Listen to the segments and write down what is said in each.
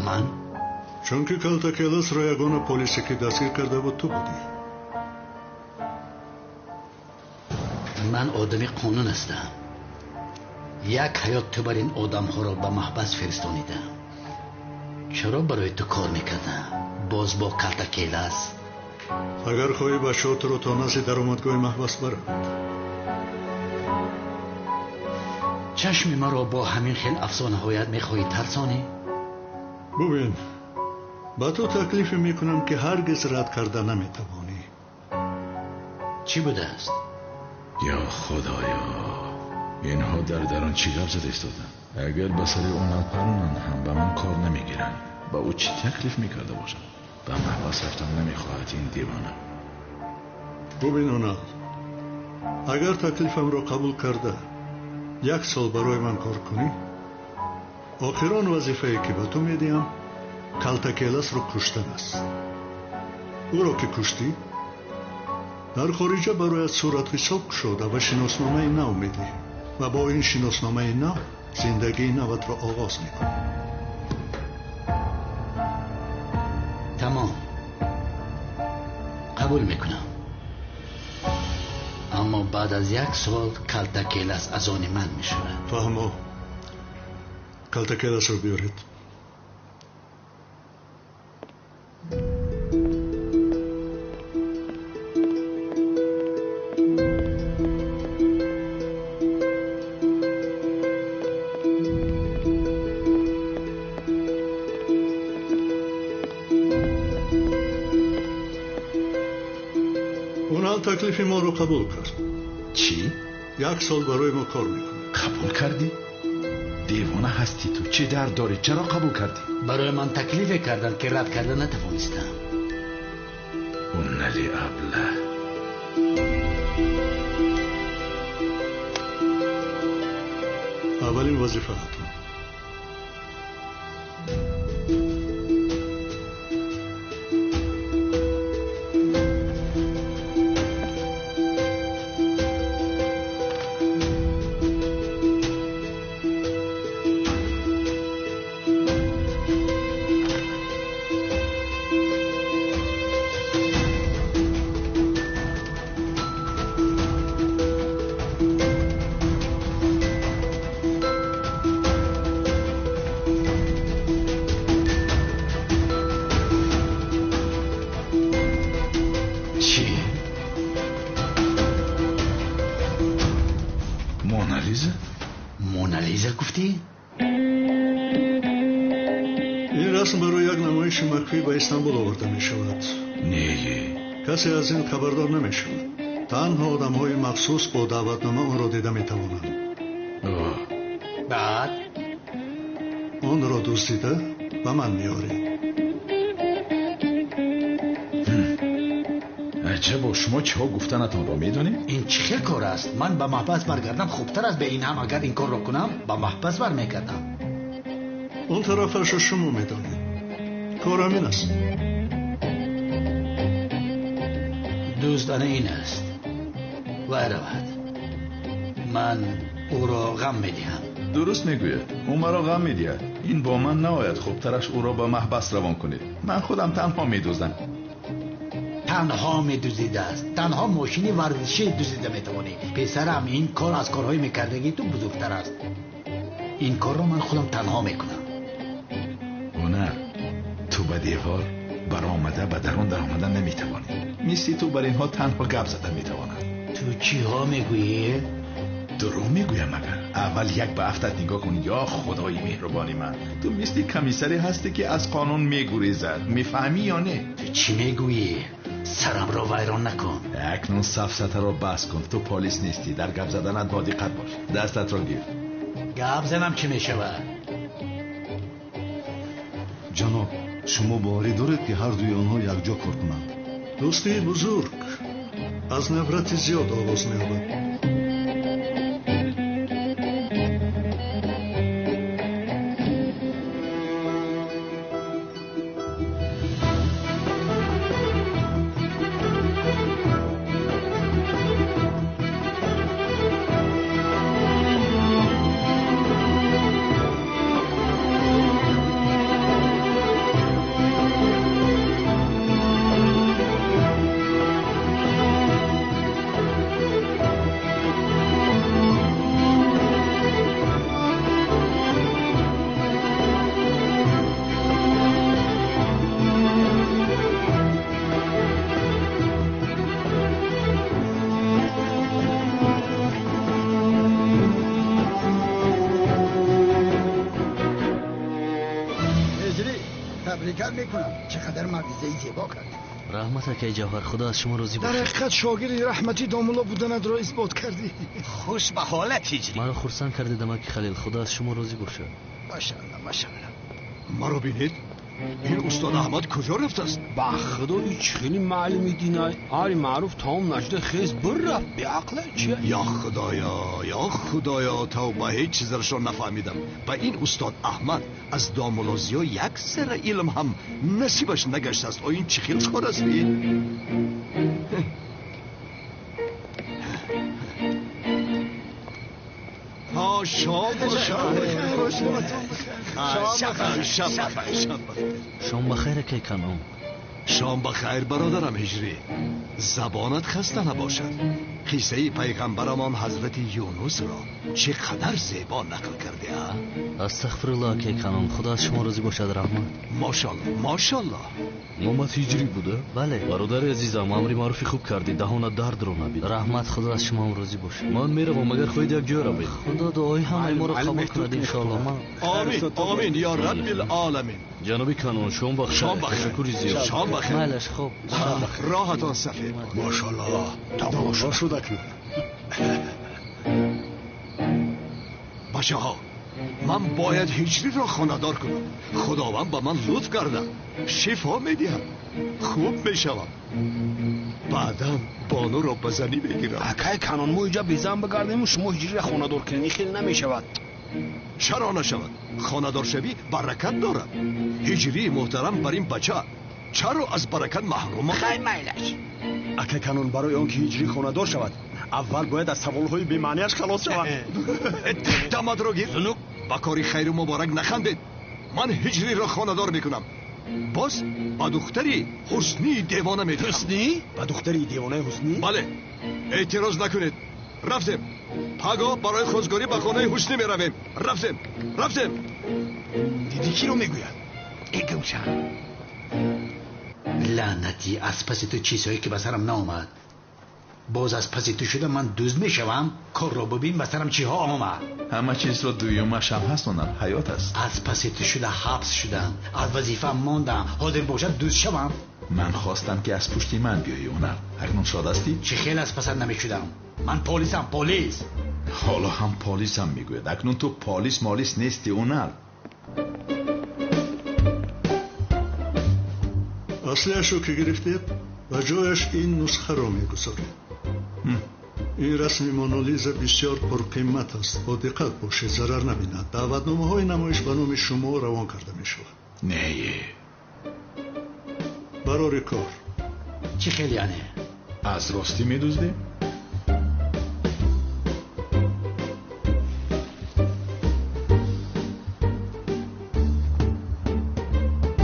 Ман? Чунки Калтакеласро ягона полисе ки дастгир карда буд ту будӣ. Ман одами қонун ҳастам. Як ҳаёт ту бар ин одамҳоро ба маҳбас фиристонидам. Чаро барои ту кор мекардам? Боз бо Калтакелас? Агар хоҳӣ бачаҳо туро то назди даромадгоҳи маҳбас баранд. Чашми маро бо ҳамин хел афсонаҳоят мехоҳӣ тарсонӣ? Бубин, ба ту таклифе мекунам ки ҳаргиз рад карда наметавонӣ. Чӣ будааст? Ё Худоё, инҳо дар дарун чӣ гап зада истоданд? Агар ба сари Унал паронанд ҳам ба ман кор намегиранд. Ба ӯ чӣ таклиф мекарда бошам? Ба маҳбас рафтан намехоҳад ин девона. Бубин Унал, агар таклифамро қабул карда як сол барои ман кор кунӣ, охирон вазифае ки ба ту медиҳам Калтакеласро куштан аст. Ӯро ки куштӣ, дар хориҷа барояд суратҳисоб кушода ва шиносномаи нав медиҳӣ ва бо ин шиносномаи нав зиндагии наватро оғоз мекунӣ. Тамом, қабул мекунам. Аммо баъд аз як сол Калтакелас аз они ман мешавад. Фаҳмо, Калтакеласро биёред. Унал таклифи моро қабул кард. Чӣ? Як сол барои мо кор мекунад. Қабул кардӣ? Девона ҳастӣ ту. Чӣ дард дорӣ? Чаро қабул кардӣ? Барои ман таклифе карданд ки рад карда натавонистам. Унали абла. Аввалин вазифаатон. Чӣ? Монализа? Монализа гуфтӣ? Ин расм барои як намоиши махфӣ ба Истанбул оварда мешавад. Не, Касе аз ин хабардор намешавад. Танҳо одамҳои махсус бо даъватнома онро дида метавонанд. Баъд? Онро дуздида ба ман меоред. Аҷабо, шумо чиҳо гуфтанатонро медонед? Ин чӣ хел кор аст? Ман ба маҳбас баргардам хубтар аст. Бе ин ҳам агар ин корро кунам ба маҳбас бармегардам. Он тарафашро шумо медонед. Кор ҳамин аст. Дузд ана ин аст. Вай равад. Ман ӯро ғам медиҳам. Дуруст мегӯяд. Ӯ маро ғам медиҳад. Ин бо ман наояд. Хубтараш ӯро ба маҳбас равон кунед. Ман худам танҳо медуздам. Танҳо медуздидааст. Танҳо мошини варзишӣ дуздида метавонӣ. Писарам, ин кор аз корҳои мекардагии ту бузургтар аст. Ин корро ман худам танҳо мекунам. Ҳунар, ту ба девор баромада ба дарун даромада наметавонӣ. Мисли ту бар инҳо танҳо гап зада метавонанд. Ту чиҳо мегӯӣ? Дурӯғ мегӯям агар. Аввал як ба афтат нигоҳ кун. Ё худои меҳрубони ман, ту мисли комиссаре ҳастӣ ки аз қонун мегурезад. Мефаҳмӣ ё не? Ту чӣ мегӯӣ? Сарамро вайрон накун. Акнун сафсатаро бас кун. Ту полис нестӣ. Дар гап заданат бо диққат бош. Дастатро гир. Гап занам чӣ мешавад? Ҷаноб, шумо боварӣ доред ки ҳар дуи онҳо якҷо кор кунанд? Дӯстии бузург аз нафрати зиёд оғоз меёбад. ҳаракат мекунам. Чӣ қадар мавъизаи зебо кард. Раҳмат акай Ҷавҳар, худо аз шумо розӣ бошад. Дар ҳақиқат шогирди раҳматӣ домулло буданатро исбот кардӣ. Хуш ба ҳолат ҳиҷрӣ. Маро хурсанд кардед амаки Халил, худо аз шумо розӣ бошад. Машаалло, машаалло. Маро бинед, ин устод Аҳмад куҷо рафтааст? Ба худо ин чӣ хеле маълими динай. Ари маъруф таом нашуда хез бир рафт. Беақле чи? Ё худоё, ё худоё, тавба, ҳеҷ чизашро нафаҳмидам. Ба ин устод Аҳмад аз домуллозиё як зарра илм ҳам насибаш нагаштааст. О ин чӣ хел кор аст? Шом шом бахайр акай Канон. Шом бахайр бародарам Ҳиҷрӣ. Забонат хаста набошад. Қиссаи пайғамбарамон ҳазрати Юнусро чӣ қадар зебо нақл кардӣ, а? Астағфируллоҳ акай Канон, худо аз шумо розӣ бошад. Раҳмат. Мошалло, мошалло. Номат Ҳиҷрӣ буда? Бале. Бародари азизам, амри маъруфи хуб кардӣ, даҳонат дардро набид. Раҳмат, худо аз шумо ҳам розӣ бошад. Ман меравам, агар хоҳед як ҷой равед. Худо дуои ҳамаи моро қабул кунад иншоалло. Ман Омин, омин ё раббил оламин. Ҷаноби Канон, шом бахайр. Шом бахайр. Ташаккури зиёд. Шом бахайр. Майлаш, хуб. Шом бахайр. Роҳатон сафед. Мошалло, тамошо шуд акнун. Бачаҳо, ман бояд Ҳиҷриро хонадор кунам. Худованд ба ман лутф карда, шифо медиҳад, хуб мешавам. Баъдан бонуро ба занӣ мегирам. Акай Канон, мо инҷа безан бигардему шумо Ҳиҷриро хонадор кунед, ин хеле намешавад. Чаро нашавад? Хонадоршавӣ баракат дорад. Ҳиҷрии муҳтарам бар ин бача чаро аз баракат маҳрум? Хай майлаш. Акай Канон, барои он ки Ҳиҷрӣ хонадор шавад, аввал бояд аз саволҳои бемаънияш халос шавад. Дамадро гир. Ба кори хайру муборак нахандед. Ман Ҳиҷриро хонадор мекунам. Боз ба духтари Ҳуснии девона медиҳам. Ҳуснӣ? Ба духтари девонаи Ҳуснӣ? Бале. Эътироз накунед. Рафтем. Пагоҳ барои хозгорӣ ба хонаи Ҳуснӣ меравем. Рафтем, рафтем. Дидӣ киро мегӯяд? Э гумшан. Лаънатӣ, аз паси ту чизҳое ки ба сарам наомад. Боз аз паси ту шуда ман дузд мешавам. Корро бибин ба сарам чиҳо омад. Ҳама чизро дуюмаш ҳам ҳаст, онам ҳаёт аст. Аз паси ту шуда ҳабс шудам, аз вазифаам мондам. Ҳозир бошад дузд шавам. Ман хостам ки аз пушти ман биёӣ, онам. Акнун шод ҳастӣ? Чӣ хел аз пасат намешудам. Ман полисам, полис. Ҳоло ҳам полисам мегӯяд. Акнун ту полис молис нестӣ, онал. Аслиашро ки гирифтед, ба ҷояш ин нусхаро мегузоред. Ин расми Монолиза бисёр пурқимат аст. Бо диққат бошед, зарар набинад. Даъватномаҳои намоиш ба номи шумо равон карда мешавад. Не. Барори кор. Чӣ хел яъне? Аз ростӣ медуздем?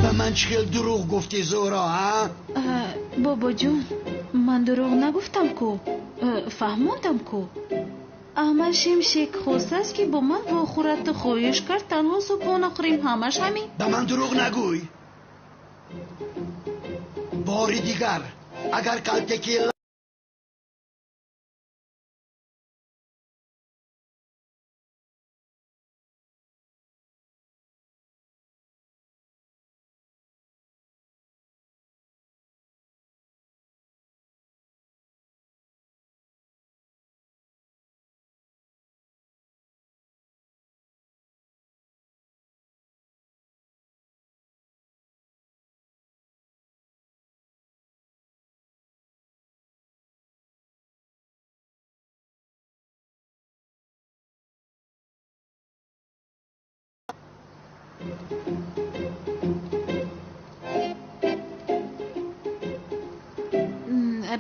Ба ман чӣ хел дурӯғ гуфтӣ, Зуҳро, а? Бобоҷон, ман дурӯғ нагуфтам ку, фаҳмондам ку. Аҳмад Шимшек хостааст ки бо ман вохӯрад, хоҳиш кард танҳо субҳона хӯрем, ҳамаш ҳамин. Ба ман дурӯғ нагӯй. Бори дигар агар калтаки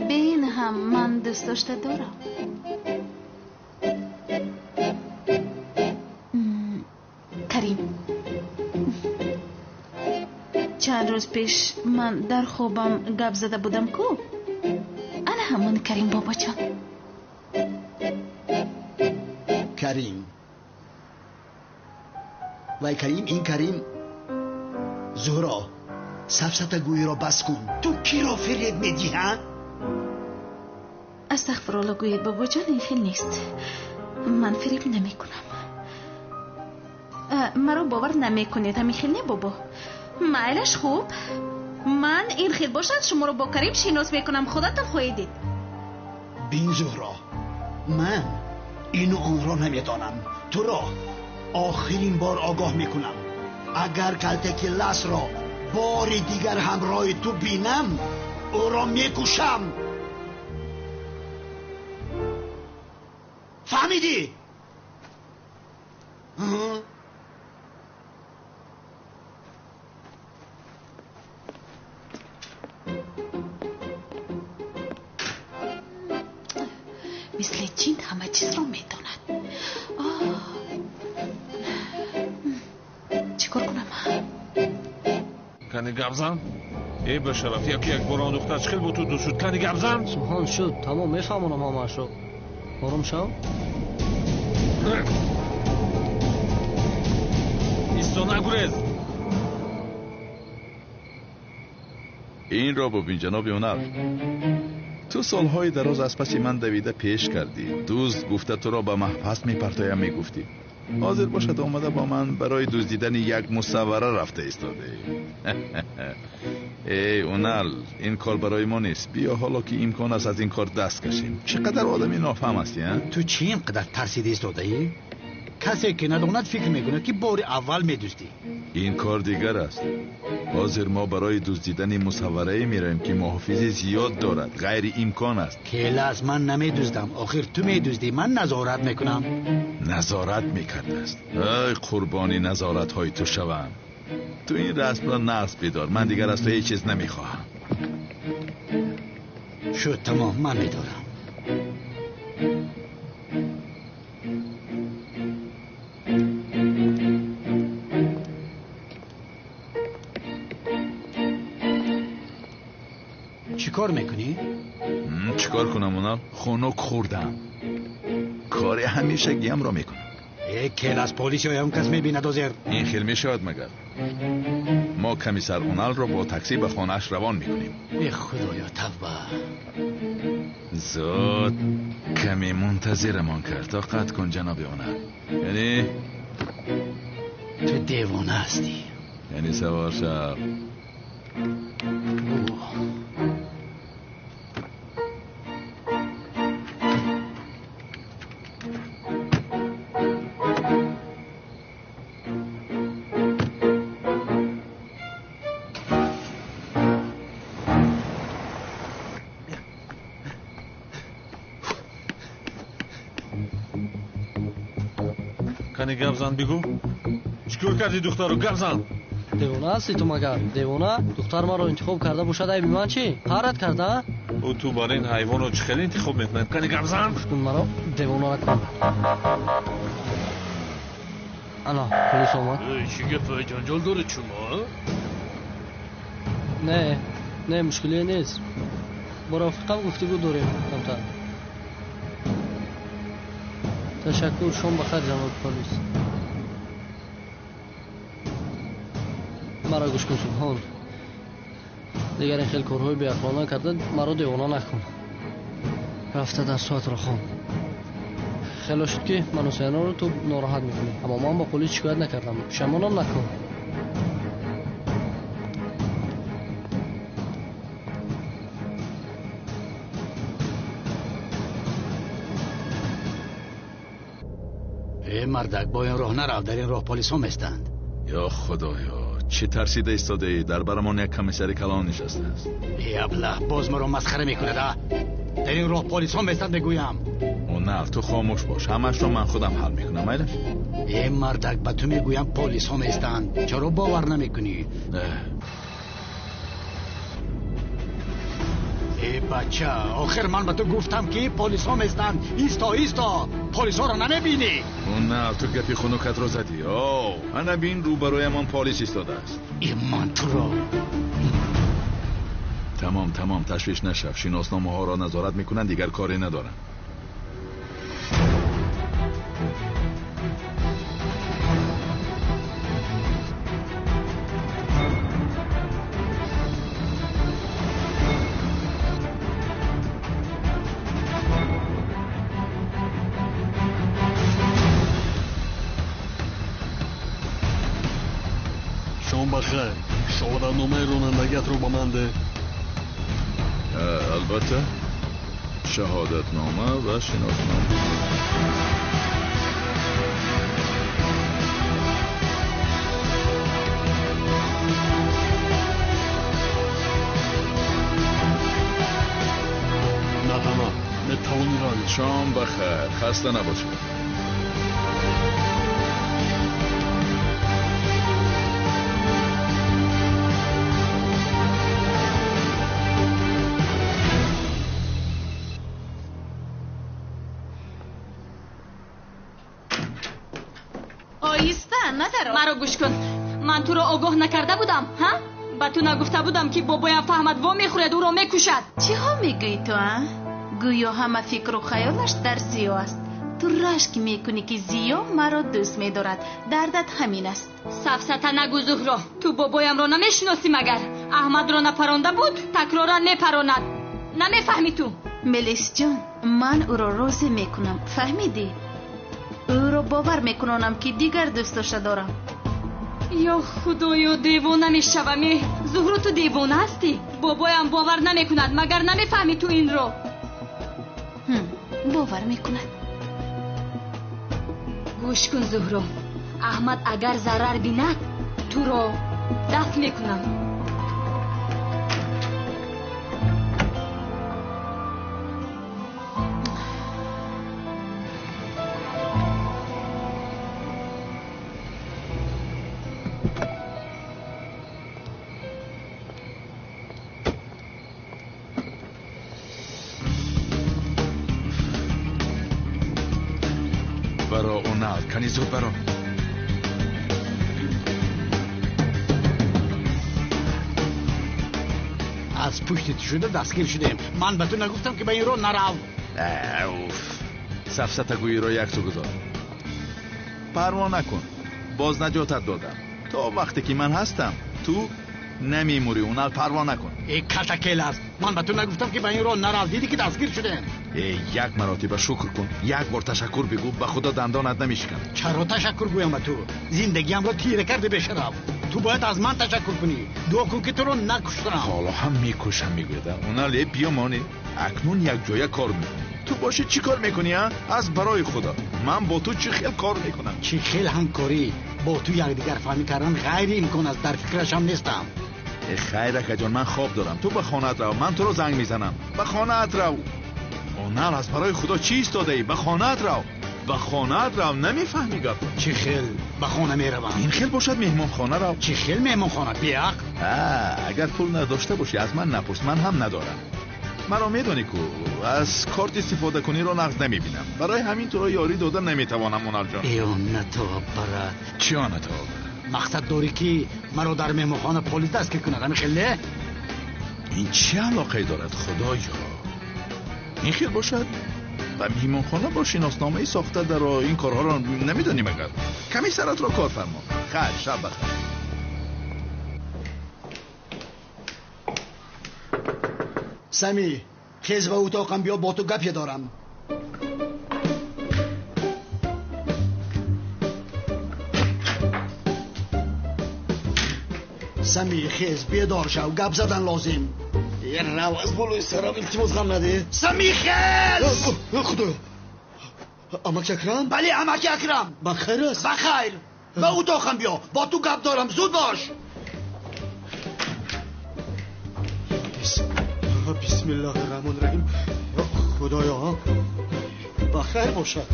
Бе ин ҳам ман дӯст дошта дорам. Карим, чанд рӯз пеш ман дар хобам гап зада будам ку? Ана ҳамон Карим бобоҷон. Карим. Вай Карим, ин Карим. Зуҳро, сафсатагӯиро бас кун. Ту киро фиреб медиҳӣ, ҳа? Астағфирулло гӯед бобоҷон, ин хел нест. Ман фиреб намекунам. Маро бовар намекунед, ҳамин хел не бобо? Майлаш хуб. Ман ин хел бошад шуморо бо Карим шинос мекунам, худатон хоҳед дид. Бин Зуҳро, ман ину онро намедонам. Туро охирин бор огоҳ мекунам. Агар калтаки ласро бори дигар ҳамроҳи ту бинам, ӯро мекушам. Фаҳмидӣ? Мисли ҷин ҳама чизро медонад. Чӣ кор кунам? Кани гап зан? Эй башараф, яки як бор он духтар чӣ хел бо ту дӯст шуд? Кани гап зан? Субҳон шуд, тамом мефаҳмонам ҳамаашро. Ором шав. Исто, нагурез. Инро бубин ҷаноби Ҳунар. Ту солҳои дароз аз паси ман давида пеш кардӣ. Дузд гуфта туро ба маҳбас мепартоям мегуфтӣ. Ҳозир бошад омада бо ман барои дуздидани як мусаввара рафта истодаӣ. Эй Унал, ин кор барои мо нест. Биё ҳоло ки имкон аст аз ин кор даст кашем. Чӣ қадар одами нофаҳм ҳастӣ, а? Ту чӣ ин қадар тарсида истодаӣ? Касе ки надонад фикр мекунад ки бори аввал медуздӣ. Ин кор дигар аст. Ҳозир мо барои дуздидани мусавварае меравем ки муҳофизи зиёд дорад. Ғайриимкон аст. Келас, ман намедуздам. Охир ту медуздӣ, ман назорат мекунам. Назорат мекардааст. Ай қурбони назоратҳои ту шавам. Ту ин расмро нағз бидор. Ман дигар аз ту ҳеҷ чиз намехоҳам. Шуд, тамом, ман медорам. Чӣ кор мекунӣ? Чӣ кор кунам, Унал? Хунук хӯрдам. Кори ҳамешагиамро мекунам. Э, келас, полис ё ягон кас мебинад озер. Ин хел мешавад магар? Мо комиссар Уналро бо таксӣ ба хонааш равон мекунем. Э, худоё, тавба. Зуд каме мунтазирамон кард. Тоқат кун ҷаноби Унал. Яъне ту девона ҳастӣ. Яъне савор шав. Кани гап зан, бигӯ. Чӣ кор кардӣ духтарро? Гап зан. Девона ҳастӣ ту магар? Девона? Духтар маро интихоб карда бошад, айби ман чӣ? Ҳарат карда? Ӯ ту бар ин ҳайвонро чӣ хеле интихоб мекунад? Кани гап зан. Гӯш кун маро, девона накун. Ана, полис омад. Чӣ гап, ҷанҷол доред шумо? Не, не, мушкилие нест. Бо рафиқам гуфтугӯ дорем камтар. Ташаккур, шом бахайр, ҷаноби полис. Маро гӯш кун, Субҳон. Дигар ин хел корҳои беақлона карда маро девона накун. Рафта дарсоатро хон. Хело шуд ки ману Сенаро ту нороҳат мекунӣ, аммо ман ба полис шикоят накардам. Пушаймонам накун. Э мардак, бо ин роҳ нарав, дар ин роҳ полисҳо местанд. Ё худоё, чӣ тарсида истодаӣ? Дар барамон як комиссари калон нишастааст. Э аблаҳ, боз маро масхара мекунад, а? Дар ин роҳ полисҳо местанд, мегӯям. Унал, ту хомӯш бош, ҳамаашро ман худам ҳал мекунам, майлаш? Э мардак, ба ту мегӯям полисҳо местанд. Чаро бовар намекунӣ? Э бача, охир ман ба ту гуфтам ки полисҳо местанд. Исто, исто, полисҳоро намебинӣ. Унал, ту гапи хунукатро задӣ. О, ана бин, рӯбароямон полис истодааст. Э ман туро. Тамом, тамом, ташвиш нашав. Шиносномаҳоро назорат мекунанд, дигар коре надоранд. Шом Бахайр. Шаҳодатномаи ронандагиатро ба ман деҳ. Албатта, шаҳодатнома ва шиноснома. Марҳамат, метавонӣ равӣ. Шом бахайр, хаста набошед. Оҳиста, надаро. Маро гӯш кун. Ман туро огоҳ накарда будам, ҳа? Ба ту нагуфта будам, ки бобоям фаҳмад, во мехӯрад, ӯро мекушад. Чиҳо мегӯӣ ту, а? Гӯё ҳама фикру хаёлаш дар Зиё аст. Ту рашк мекунӣ, ки Зиё маро дӯст медорад. Дардат ҳамин аст. Сафсата нагӯ, Зуҳро. Ту бобоямро намешиносӣ магар? Аҳмадро напаронда буд, такроран мепаронад. Намефаҳмӣ ту? Мелисҷон, ман ӯро розӣ мекунам. Фаҳмидӣ? Ӯро бовар мекунонам, ки дигар дӯстоша дорам. Ё худоё, девона мешавам. Э, Зуҳро, ту девона ҳастӣ? Бобоям бовар намекунад, магар намефаҳмӣ ту инро? Бовар мекунад. Гӯш кун, Зуҳро, Аҳмад агар зарар бинад, туро дафт мекунам. Баро, Онал, кани зуд баро. Аз пушти ту шуда дастгир шудем. Ман ба ту нагуфтам, ки ба ин роҳ нарав. Уф, сафсатагӯиро як су гузор. Парво накун, боз наҷотат додам. То вақте ки ман ҳастам, ту намемурӣ, Онал, парво накун. Э, калтакел аст. Ман ба ту нагуфтам, ки ба ин роҳ нарав. Дидӣ, ки дастгир шудем. Э, як маротиба шукр кун, як бор ташаккур бигӯ, ба худо дандонат намешиканад. Чаро ташаккур гӯям ба ту? Зиндагиамро тира карди, бешараф. Ту бояд аз ман ташаккур кунӣ. Дуо кун, ки туро накуштам. Ҳоло ҳам мекушам, мегӯяд. Онал, э, биё монӣ. Акнун якҷоя кор мекунем. Ту бошӣ чӣ кор мекунӣ, а? Аз барои худо, ман бо ту чӣ хел кор мекунам? Чӣ хел ҳамкорӣ? Бо ту якдигар фаҳмӣ кардан ғайриимкон аст, дар фикрашам нестам. Э, хайр, акаҷон, ман хоб дорам. Ту ба хонаат рав, ман туро занг мезанам. Ба хонаат рав. Онал, аз барои худо чӣ истодаӣ? Ба хонаат рав, ба хонаат рав. Намефаҳмӣ гап? Чӣ хел ба хона меравам? Ин хел бошад, меҳмонхона рав. Чӣ хел меҳмонхона, беақл? Агар пул надошта бошӣ, аз ман напурс, ман ҳам надорам. Маро медонӣ ку, аз корт истифодакуниро нағз намебинам. Барои ҳамин туро ёрӣ дода наметавонам, Оналҷон. Э, онато барад. Чӣ онато барад? Мақсад дорӣ, ки маро дар меҳмонхона полис дастгир кунад, ҳамин хел не? Ин чӣ алоқае дорад, худоё? Ин хел бошад, ба меҳмонхона бо шиносномаи сохта даро. Ин корҳоро намедонӣ магар? Каме саратро кор фармо. Хайр, шаб бахайр. Сами, хез ба утоқам биё, бо ту гапе дорам. Сами, хез, бедор шав, гап задан лозим. Рав аз болои сарам, илтимос, ғам наде. Сами, хез! Худоё, амаки Акрам? Бале, амаки Акрам. Ба хайр аст? Ба хайр. Ба утоқам биё, бо ту гап дорам, зуд бош. Бисмиллоҳи раҳмони раҳим. Худоё, ба хайр бошад.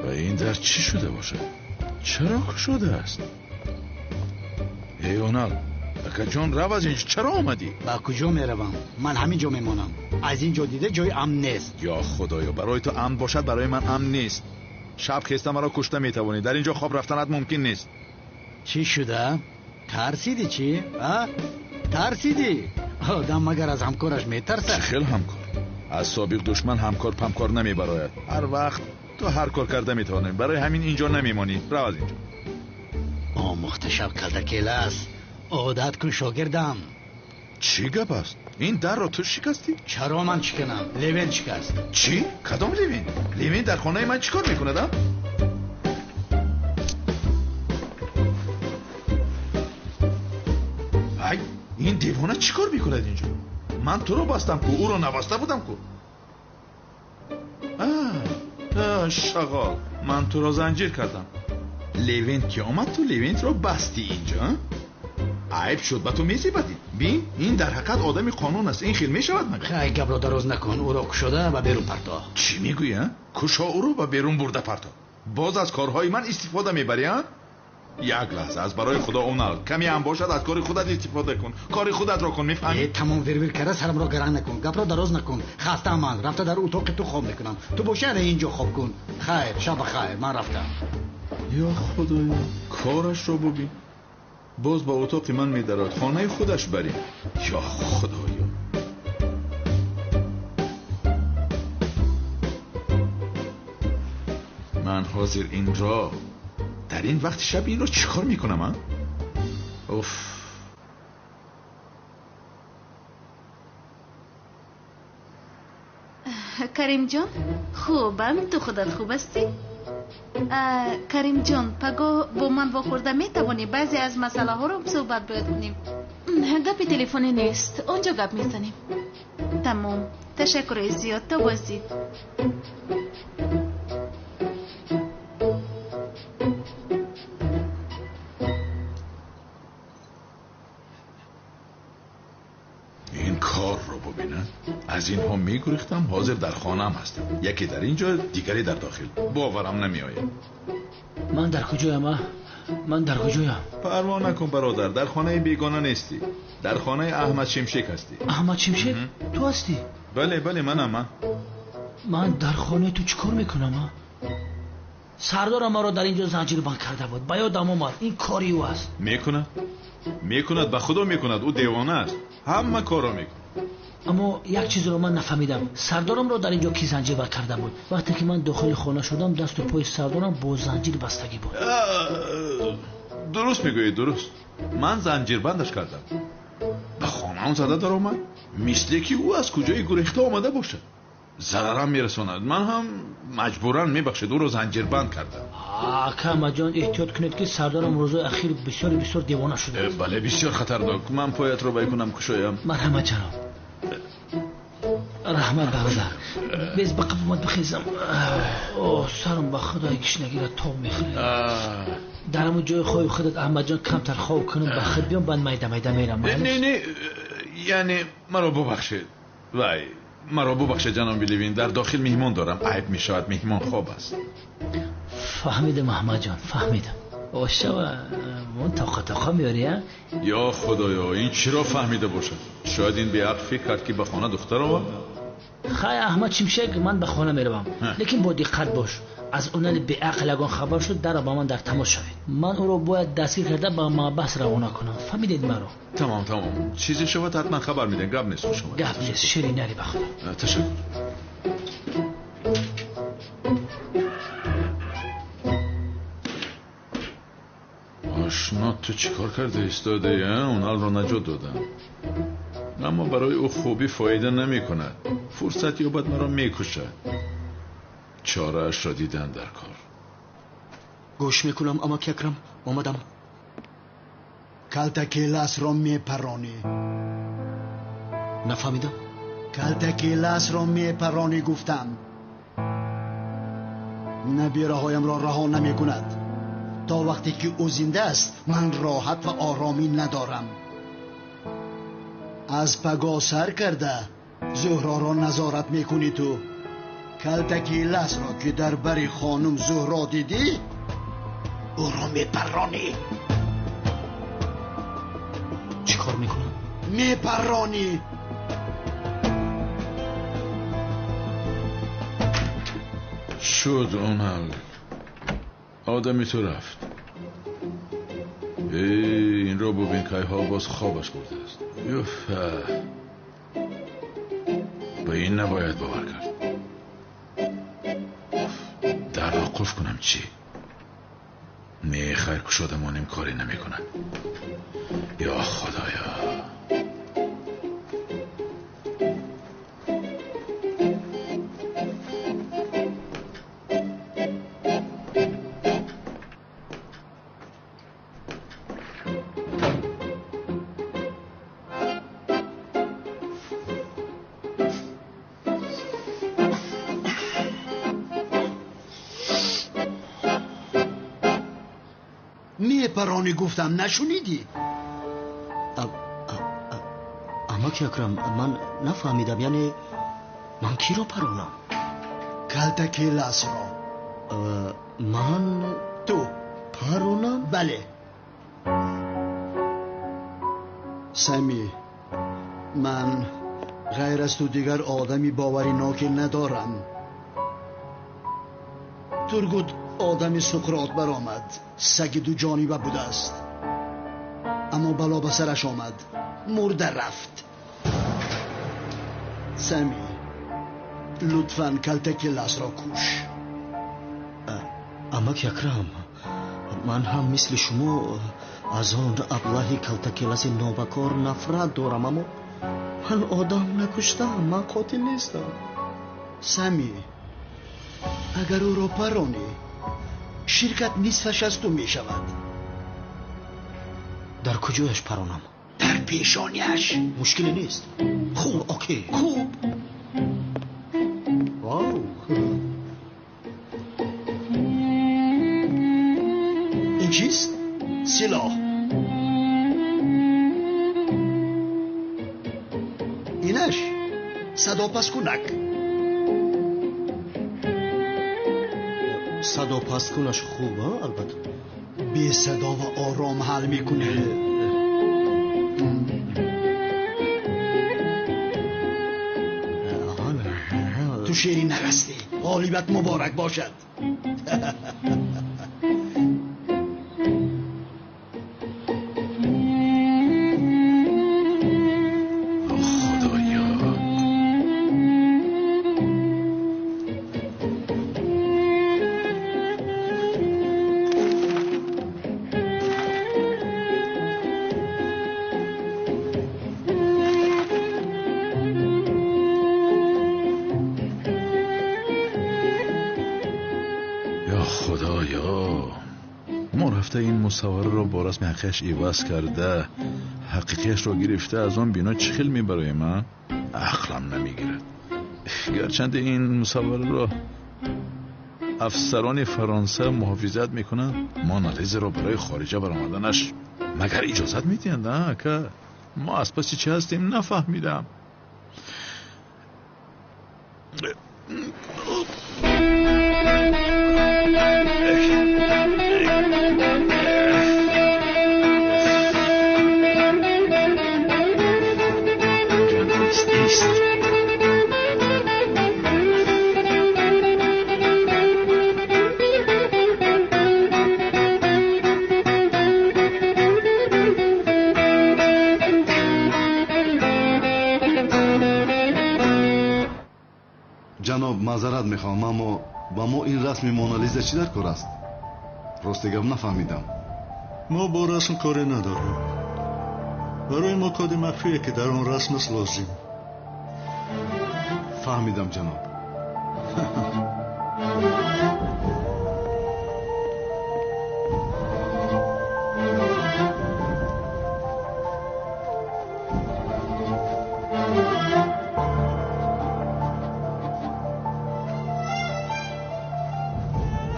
Ва ин дар чӣ шуда бошад? Чаро кушода аст? Эй, Онал, акаҷон, рав аз инҷо. Чаро омадӣ? Ба куҷо меравам? Ман ҳамин ҷо мемонам. Аз ин ҷо дида ҷои амн нест. Ё худоё, барои ту амн бошад, барои ман амн нест. Шаб хеста маро кушта метавонӣ. Дар ин ҷо хоб рафтанат мумкин нест. Чӣ шуда? Тарсидӣ чӣ, а? Тарсидӣ? Одам магар аз ҳамкораш метарсад? Чӣ хел ҳамкор? Аз собиқ душман ҳамкор памкор намебарояд. Ҳар вақт ту ҳар кор карда метавонӣ. Барои ҳамин инҷо намемонӣ. Рав аз инҷо. Омӯхта шав, калтакел аст. Одат кун, шогирдам. Чӣ гап аст? Ин дарро ту шикастӣ? Чаро ман шиканам? Левен шикаст. Чӣ? Кадом Левен? Левен дар хонаи ман чӣ кор мекунад, а? Ай, ин девона чӣ кор мекунад инҷо? Ман туро бастам ку, ӯро набаста будам ку. Шағол, ман туро занҷир кардам. Левент ки омад, ту Левентро бастӣ инҷо, айб шуд, ба ту мезебадӣ. Бин, ин дар ҳақиқат одами қонун аст. Ин хел мешавад магар? Хай, гапро дароз накун, ӯро кушода ба берун парто. Чӣ мегӯӣ, а? Кушо ӯро ба берун бурда парто. Боз аз корҳои ман истифода мебарӣ, а? Як лаҳза, аз барои худо Онал, каме ҳам бошад аз кори худат истифода кун. Кори худатро кун, мефаҳмӣ? Тамом вирвир карда сарамро гаранг накун, гапро дароз накун. Хастаам ман, рафта дар утоқи ту хоб мекунам. Ту боши ана инҷо хоб кун. Хайр, шаб бахайр, ман рафтам. Ё худоё, корашро бубин. Боз ба утоқи ман медарод, хонаи худаш барем. Ё худоё. Ман ҳозир инро дар ин вақти шаб инро чӣ кор мекунам, а? Уф. Каримҷон, хубам, ту худат хуб ҳастӣ? Каримҷон, пагоҳ бо ман вохӯрда метавонӣ? Баъзе аз масъалаҳоро суҳбат бояд кунем. Гапи телефонӣ нест, он ҷо гап мезанем. Тамом, ташаккури зиёд, то боздид. Ин корро бубинам. Аз инҳо мегурехтам, ҳозир дар хонаам ҳастам. Яке дар инҷо, дигаре дар дохил. Боварам намеояд. Ман дар куҷоям, а? Ман дар куҷоям? Парво накун, бародар, дар хонаи бегона нестӣ. Дар хонаи Аҳмад Шимшек ҳастӣ. Аҳмад Шимшек? Ту ҳастӣ? Бале, бале, манам, а. Ман дар хонаи ту чӣ кор мекунам, а? Сардорам маро дар инҷо занҷирбанд карда буд. Ба ёдам омад, ин кори ӯ аст. Мекунад? Мекунад, ба худо мекунад. Ӯ девона аст. Ҳама корро мекунад. Аммо як чизро ман нафаҳмидам. Сардорамро дар инҷо ки занҷир карда буд? Вақте ки ман дохили хона шудам, дасту пои сардорам бо занҷир бастагӣ буд. Дуруст мегӯед, дуруст. Ман занҷирбандаш кардам. Ба хонаам зада даромад, мисле ки ӯ аз куҷои гурехта омада бошад. Зарарам мерасонад. Ман ҳам маҷбуран, мебахшед, ӯро занҷирбанд кардам. Ака Аҳмадҷон, эҳтиёт кунед ки сардорам рӯзои ахир бисёр бисёр девона шудааст. Бале, бисёр хатарнок. Ман поятро бай кунам, кушоям. Марҳамат, ҷаноб. Раҳмат, бародар. Без ба қафомат бихезам. О, сарам ба худои гишнагиро тоб мехӯрад. Дар ҳамон ҷои хоби худат, Аҳмадҷон, камтар хоб кунам, ба худ биём, баъд майда майда мерам. Не, не, яъне маро бубахшед. Вай, маро бубахшед, ҷаноби Левин, дар дохил меҳмон дорам. Айб мешавад, меҳмон хоб аст. Фаҳмидам, Аҳмадҷон, фаҳмидам. Ошава, мон тоқа тоқа меёри, а? Ё худоё, ин чиро фаҳмида бошад? Шояд ин беақл фикр кард ки ба хона духтар овард. Хай, Аҳмад Шимшек, ман ба хона меравам. Лекин бо диққат бош. Аз онали беақл ягон хабар шуд, дарро ба ман дар тамос шавед. Ман ӯро бояд дастгир карда ба маҳбас равона кунам. Фаҳмидед маро? Тамом, тамом. Чизе шавад ҳатман хабар медиҳам. Гап нест, хуш омадед. Гап нест, шири нари ба худо. Ташаккур. Ошно, ту чӣ кор карда истодаӣ, а? Оналро наҷот додам. Аммо барои ӯ хубӣ фоида намекунад. Фурсат ёбад маро мекушад. Чораашро дидан дар кор. Гӯш мекунам, амаки Акрам, омадам. Калтаки ласро мепаронӣ. Нафаҳмидам. Калтаки ласро мепаронӣ, гуфтам. Набираҳоямро раҳо намекунад. То вақте ки ӯ зинда аст, ман роҳат ва оромӣ надорам. Аз пагоҳ сар карда Зуҳроро назорат мекунӣ ту. Калтаки ласро ки дар бари хонум Зуҳро дидӣ, ӯро мепаронӣ. Чӣ кор мекунам? Мепаронӣ. Шуд, Онал. Одами ту рафт. Инро бубин, кайҳо боз хобаш бурдааст. Юф, ба ин набояд бовар кард. Дарро қулф кунам чӣ? Не, хайр, кушода монем коре намекунад. Ё Худоё. Мепаронӣ гуфтам, нашунидӣ? Амаки Акрам, ман нафаҳмидам, яъне ман киро паронам? Калтаки ласро. Ман ту паронам? Бале. Сами, ман ғайр аз ту дигар одами бовариноке надорам. Тургут одами Суқрот баромад, саги дуҷониба будааст, аммо бало ба сараш омад, мурда рафт. Сами, лутфан калтаки ласро куш. Амаки Акрам, ман ҳам мисли шумо аз он аблаҳи калтаки ласи нобакор нафрат дорам, аммо ман одам накуштаам, ман қотил нестам. Сами, агар ӯро паронӣ, ширкат нисфаш аз ту мешавад. Дар куҷояш паронам? Дар пешониаш. Мушкиле нест. Хуб, окей. Хуб. Вау. Ин чист? Силоҳ. Инаш садопаскунак. Садопасткунаш хуб, албатта. Бесадо ва ором ҳал мекунӣ. Ту шери нарастӣ. Ғолибат муборак бошад. Мусаввараро бо расми ҳақиқиаш иваз карда, ҳақиқиашро гирифта аз он бино чӣ хел мебароем, а? Ақлам намегирад. Гарчанде ин мусаввараро афсарони Фаронса муҳофизат мекунанд, Монализаро барои хориҷа баромаданаш магар иҷозат медиҳанд, а, ака? Мо аз паси чӣ ҳастем нафаҳмидам. Ҷаноб, маъзарат мехоҳам, аммо ба мо ин расми Монализа чӣ дар кор аст? Рости гап нафаҳмидам. Мо бо расм коре надорем. Барои мо коди махфие ки дар он расм аст лозим. Фаҳмидам, ҷаноб.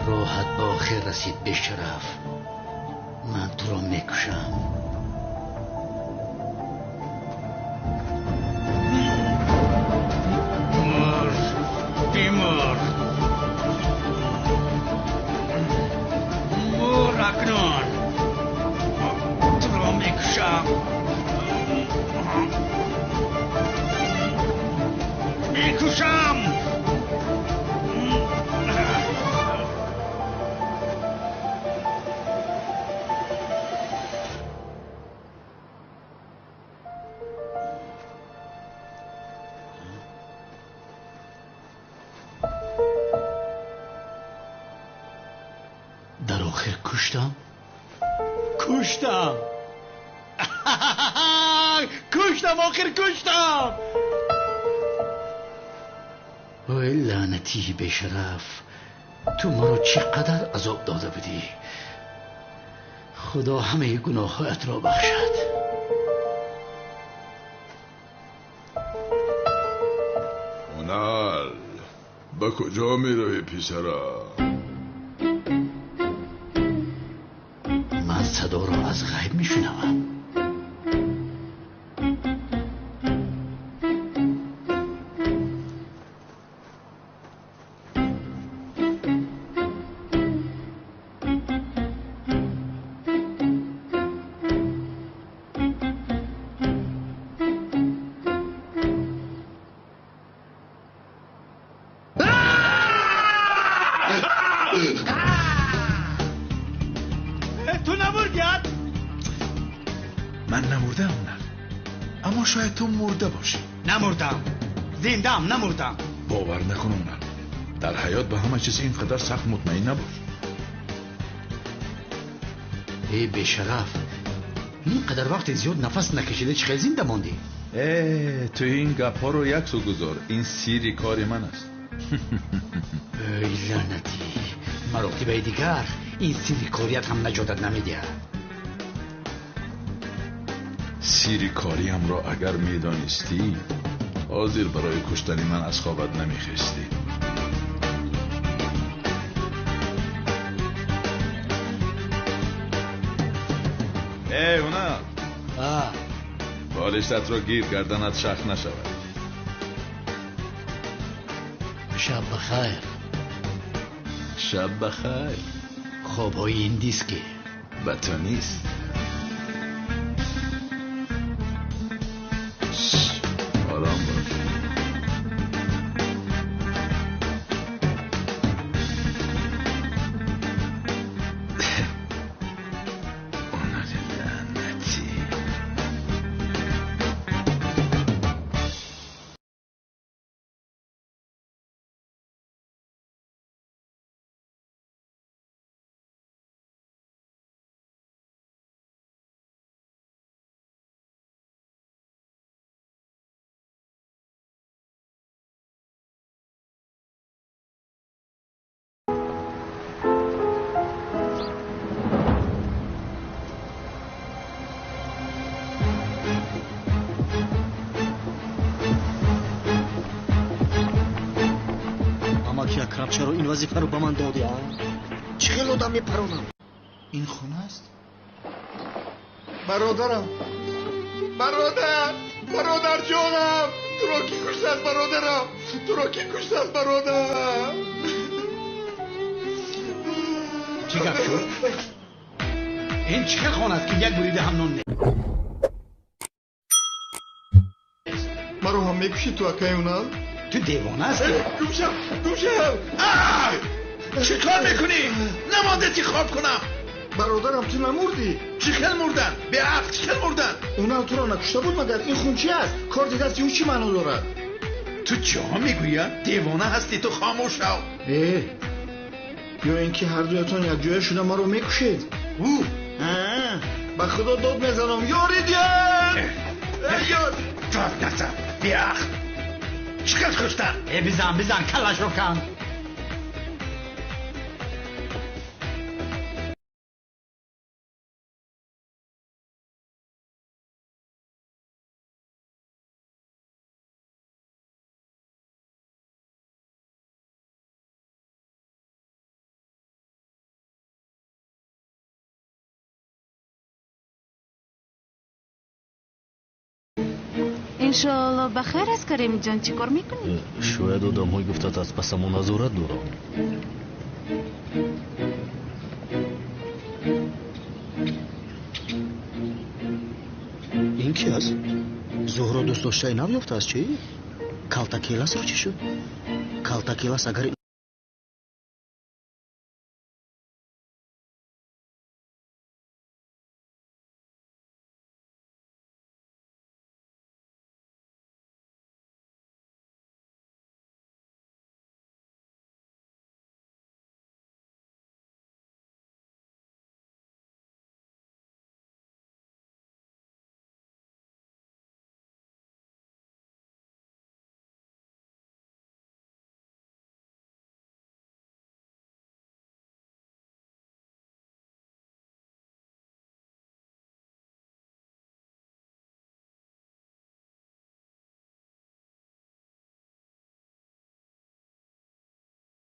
Роҳат ба охир расид, бешараф. Ман туро мекушам. Мур, бимур. Мур акнун. Туро мекушам. Мекушам. Куштам? Куштам! Куштам, охир куштам! Ой лаънатии бешараф, ту маро чӣ қадар азоб дода будӣ. Худо ҳамаи гуноҳҳоятро бахшад. Онал, ба куҷо меравӣ писарам? Ман садоро аз ғайб мешунавам. Ту намурдӣ? Ман намурдаам, Онал, аммо шояд ту мурда бошӣ. Намурдам, зиндаам, намурдам. Бовар накун, Онал, дар ҳаёт ба ҳама чиз ин қадар сахт мутмаин набош. Эй бешараф, ин қадар вақти зиёд нафас накашида чӣ хел зинда мондӣ? Э, ту ин гапҳоро як су гузор, ин сирри кори ман аст. Эй лаънатӣ, маротибаи дигар ин сирри корият ҳам наҷотат намедиҳад. Сирри кориамро агар медонистӣ, ҳозир барои куштани ман аз хобат намехестӣ. Эй Онал, болиштатро гир, гарданат шахт нашавад. Шаб бахайр. Шаб бахайр. Хобҳои индиски ба ту нест. Ором бош. Онали лаънатӣ. Амаки Акрам, чаро ин вазифаро ба ман додӣ? Чӣ хел одам мепаронам? Ин хона аст? Бародарам, бародар, бародарҷонам, туро кӣ куштааст, бародарам? Туро кӣ куштааст, бародар? Чӣ гап шуд? Ин чӣ хел хона аст, ки як бурида ҳам нон нест? Маро ҳам мекушӣ ту, акаи Онал? Ту девона ҳастӣ? Гумшав, гумшав! Чӣ кор мекунӣ? Намонде чӣ хоб кунам. Бародарам, ту намурдӣ? Чӣ хел мурдан? Беақл, чӣ хел мурдан? Онал туро накушта буд, магар ин хун чи аст? Корди дасти ӯ чӣ маъно дорад? Ту чиҳо мегӯӣ? Девона ҳастӣ ту, хомӯш шав. Э, ё ин ки ҳардуятон якҷоя шуда маро мекушед? Ӯ ба худо дод мезанам, ёрӣ диҳед! Ёр! Дод назан, беақл. Чӣ хел куштан? Э, бизан, бизан, каллашро кан. Иншоалло ба хайр аст, Каримҷон, чӣ кор мекунӣ? Шояд одамҳои гуфтат аз пасамо назорат дорам. Ин ки аст? Зуҳро дӯстдоштаи нав ёфтааст, чӣ? Калтакеласро чӣ шуд? Калтакелас агар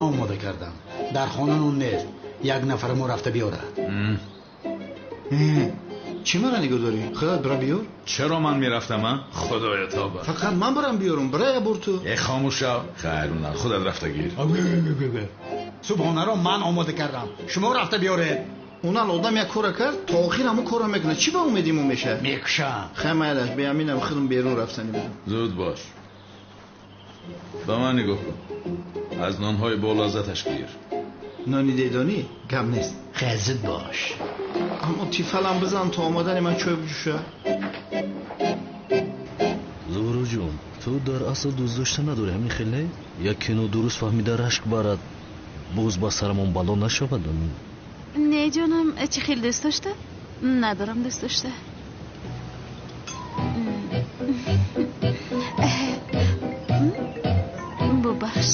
Омода кардам. Дар хона нон нест. Як нафар мо рафта биёрад. Чӣ мара нигоҳ дорӣ? Худат бира биёр. Чаро ман мерафтам, а? Худоё тавба. Фақат ман барам биёрам, бира бур ту. Э, хомӯш шав. Хайр, Унал, худат рафта гир. Субҳонаро ман омода кардам. Шумо рафта биёред. Унал одам як кора кард, то охир ҳамун корро мекунад. Чӣ ба умеди мо мешавад? Мекушам. Хай майлаш, беаминам худам берун рафтанӣ будам. Зуд бош. Ба ман нигоҳ кун. Аз нонҳои болаззаташ гир. Нони дедонӣ гап нест. Хай зуд бош. Аммо тифалам бизан то омадани ман чой биҷӯша. Зуҳроҷон, ту дар асл дӯст дошта надорӣ, ҳамин хел не? Як кино дуруст фаҳмида рашк барад, боз ба сарамон бало нашавад. Не ҷонам, чӣ хел дӯст дошта? Надорам дӯст дошта. Бубахш.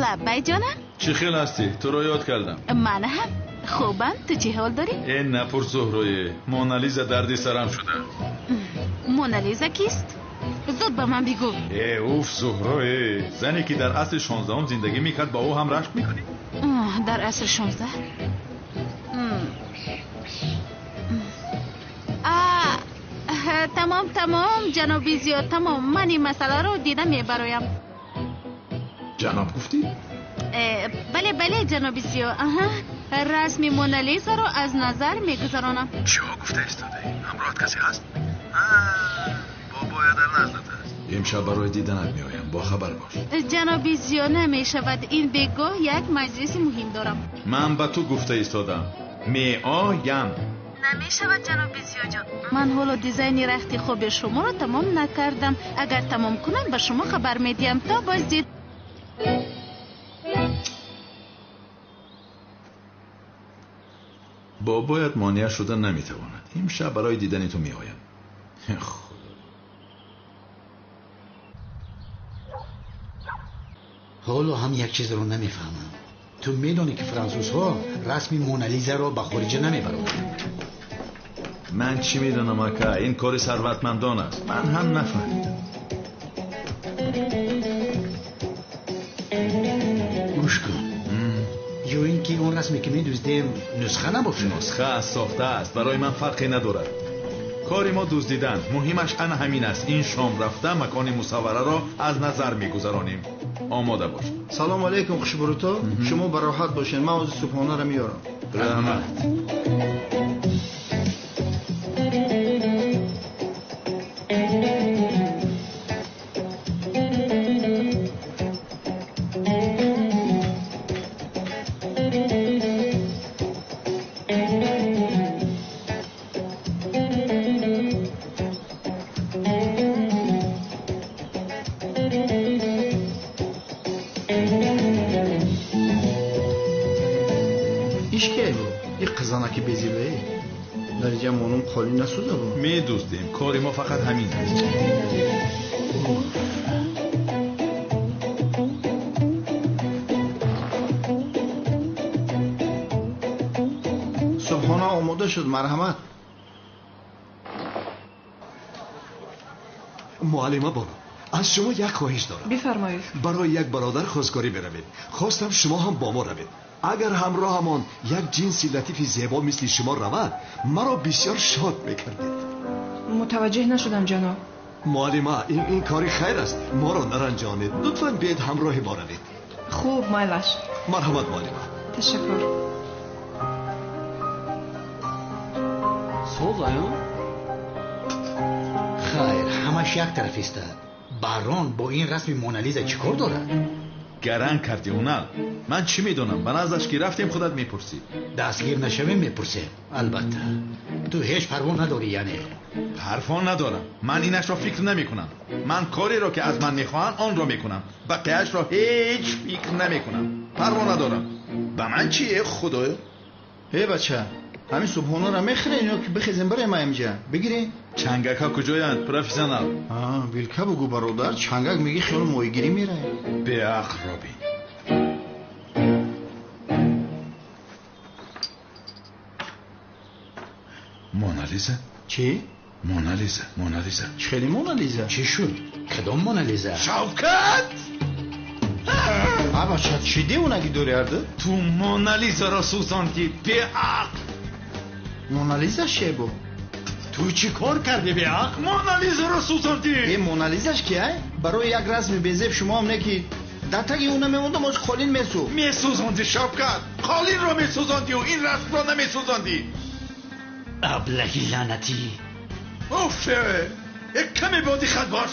Лаббай ҷонам. Чӣ хел ҳастӣ? Туро ёд кардам. Ман ҳам хубам. Ту чӣ ҳол дорӣ? Э, напурс, Зуҳрое. Монализа дарди сарам шуда. Монализа кист? Зуд ба ман бигӯ. Э, уф, Зуҳрое, зане ки дар асри 16 зиндагӣ мекард, ба ӯ ҳам рашк мекунӣ? Дар асри 16? Тамом, тамом, ҷаноби Зиё, тамом. Ман ин масъаларо дида мебароям. Ҷаноб гуфтӣ? Бале, бале, ҷаноби Зиё. Аҳа, расми Монализаро аз назар мегузаронам. Чиҳо гуфта истодаӣ? Ҳамроҳат касе ҳаст? Бобоя дар наздат аст. Имшаб барои диданат меоям, бохабар бош. Ҷаноби Зиё, намешавад. Ин бегоҳ як маҷлиси муҳим дорам. Ман ба ту гуфта истодам. Меоям. Намешавад, ҷаноби Зиёҷон. Ман ҳоло дизайни рахти хоби шуморо тамом накардам. Агар тамом кунам, ба шумо хабар медиҳам. То боздид. Бобоят монеа шуда наметавонад. Имшаб барои дидани ту меоям. Ҳоло ҳам як чизро намефаҳмам. Ту медонӣ ки франсузҳо расми Монализаро ба хориҷа намебаранд. Ман чӣ медонам, ака? Ин кори сарватмандон аст. Ман ҳам нафаҳмидам. Гӯш кун. Ё ин ки он расме ки медуздем нусха набошад? Нусха аст, сохта аст. Барои ман фарқе надорад. Кори мо дуздидан. Муҳимаш ана ҳамин аст. Ин шом рафта макони мусаввараро аз назар мегузаронем. Омода бош. Салому алайкум, хушбуруто. Шумо бароҳат бошед. Ман ҳозир субҳонаро меорам. Раҳмат. Медуздем. Кори мо фақат ҳамин аст. Субҳона омода шуд, марҳамат. Муаллима бону, аз шумо як хоҳиш дорам. Бифармоед. Барои як бародар хостгорӣ меравед. Хостам шумо ҳам бо мо равед. Агар ҳамроҳамон як ҷинси латифи зебо мисли шумо равад, маро бисёр шод мекардед. Мутаваҷҷеҳ нашудам, ҷаноб. Муаллима, ин кори хайр аст. Моро наранҷонед. Лутфан биед ҳамроҳи мо равед. Хуб, майлаш. Марҳамат, муаллима. Ташаккур. Соз аю? Хайр, ҳамаш як тараф истад. Барон бо ин расми Монализа чӣ кор дорад? Гаранг кардӣ, Унал. Ман чӣ медонам? Ба наздаш ки рафтем, худат мепурсӣ. Дастгир нашавем, мепурсем. Албатта. Ту ҳеҷ парво надорӣ, яъне? Парво надорам. Ман инашро фикр намекунам. Ман кореро ки аз ман мехоҳанд, онро мекунам. Бақияшро ҳеҷ фикр намекунам. Парво надорам. Ба ман чӣ, э худоё? Э бача, ҳамин субҳонаро мехӯрен ё ки бихезем барем аимҷа? Бигирем? Чангакҳо куҷоянд, профессионал? Вилка бугӯ, бародар. Чангак мегӣ хиёли моҳигирӣ меравем. Беақл робин. Монализа? Чӣ? Монализа, Монализа. Чӣ хеле Монализа? Чӣ шуд? Кадом Монализа? Шавкат! А бача, чӣ девонагӣ дорӣ арду? Ту Монализаро сӯзондӣ, беақл! Монализа шебо? Ту чӣ кор кардӣ, беақл? Монализаро сӯзондӣ! Э, Монализаш ки, ай? Барои як расми безеб шумоам не ки дар таги ӯ намемондам, оз қолин месӯхт. Месӯзондӣ, Шавкат! Қолинро месӯзондию ин расмро намесӯзондӣ! Аблаҳи лаънатӣ! Уф, як каме бодиққат бош.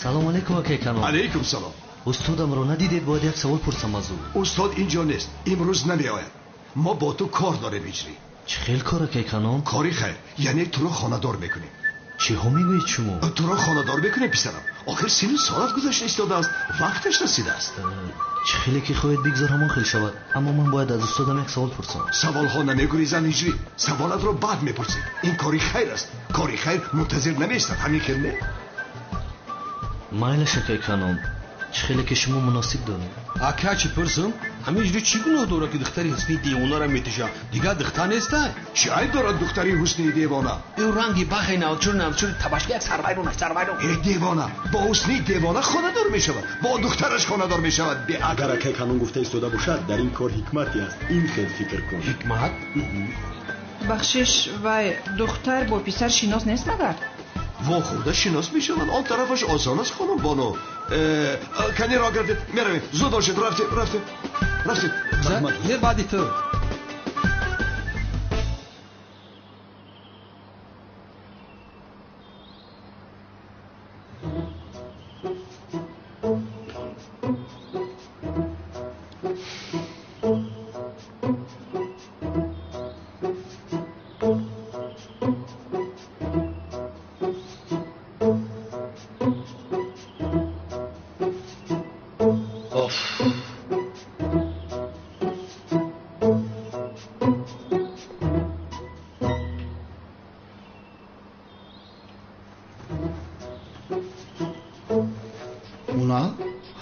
Салом алейкум, акай Канон. Алейкум салом. Устодамро надидед, бояд як савол пурсам аз ӯ. Устод инҷо нест, имрӯз намеояд. Мо бо ту кор дорем, Ҳиҷрӣ. Чӣ хел кор, акай Канон? Кори хайр, яъне туро хонадор мекунем. Чиҳо мегӯед шумо? Туро хонадор мекунем, писарам. Охир сину солат гузашта истодааст, вақташ расидааст. Чӣ хеле ки хоҳед бигзор ҳамон хел шавад, аммо ман бояд аз устодам як савол пурсам. Саволҳо намегурезанд, Ҳиҷрӣ. Саволатро баъд мепурсӣ. Ин кори хайр аст. Кори хайр мунтазир намеистад, ҳамин хел не? Майлаш, акай Канон, чӣ хеле ки шумо муносиб донед. Ака, чӣ пурсам? Ҳамин ҳиҷрӣ чӣ гуноҳ дорад ки духтари ҳусни девонаро метиша? Дигар духтар нестай? Чӣ айб дорад духтари ҳусни девона? Ӯ ранги бахи навчур навчур табашка як сарвайрон аст, сарвайрон. Э, девона бо ҳусни девона хонадор мешавад, бо духтараш хонадор мешавад. Беақл. Агар акай Канон гуфта истода бошад, дар ин кор ҳикмате аст. Ин хел фикр кун. Ҳикмат? Бахшиш, вай духтар бо писар шинос нест магар? Вохӯрда шинос мешаванд. Он тарафаш осон аст, хонум Бону. Кани роҳ гардед, меравем. Зуд бошед, рафтем, рафтем, рафтем. Не, баъди ту.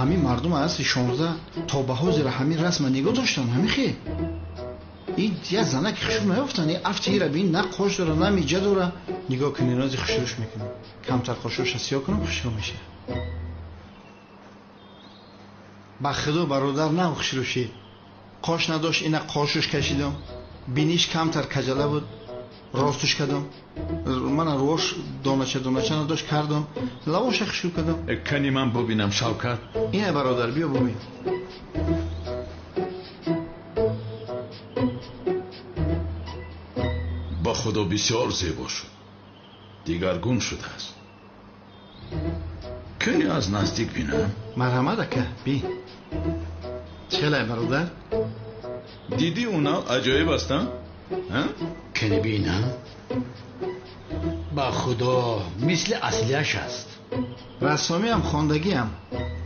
Ҳамин мардум асри 16 то ба ҳозира ҳамин расма нигоҳ доштанд, ҳамин хел. Ин як занаки хушрӯ наёфтанд, ин афти ира бин, на қош дора, на миҷа дора. Нигоҳ кунед, нози хушрӯш мекунем. Камтар қошоша сиёҳ кунам, хушрӯ мешавад. Ба худо бародар, на хушрӯшӣ. Қош надошт, ина қошуш кашидам. Биниш камтар каҷала буд, ростуш кардам. Мана рӯш донача донача надошт, кардам. Лавоша хушрӯ кардам. Кани ман бубинам, Шавкат. Ина бародар, биё бубин. Ба худо бисёр зебо шуд, дигаргун шудааст. Кани аз наздик бинам. Марҳамат, ака, бин. Чӣ хелай, бародар? Дидӣ, уна аҷоиб астанд? Кани бинам. Ба худо мисли аслияш аст. Рассомиам, хондагиам.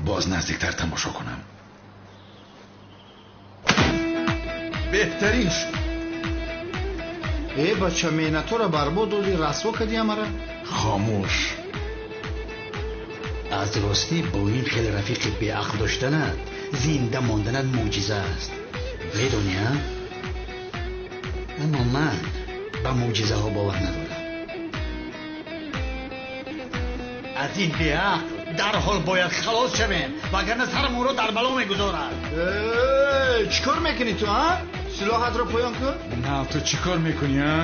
Боз наздиктар тамошо кунам. Беҳтарин шуд. Э, бача, меҳнатҳоро барбод додӣ, расво кардӣ ҳамаро. Хомӯш. Аз ростӣ бо ин хел рафиқи беақл доштанат зинда монданат мӯъҷиза аст. Медонӣ, а? Аммо ман ба мӯъҷизаҳо бовар надорам. Аз ин беақл дарҳол бояд халос шавем, вагарна сарамонро дар бало мегузорад. Чӣ кор мекунӣ ту, а? Силоҳатро поён кун. На, ту чӣ кор мекунӣ, а?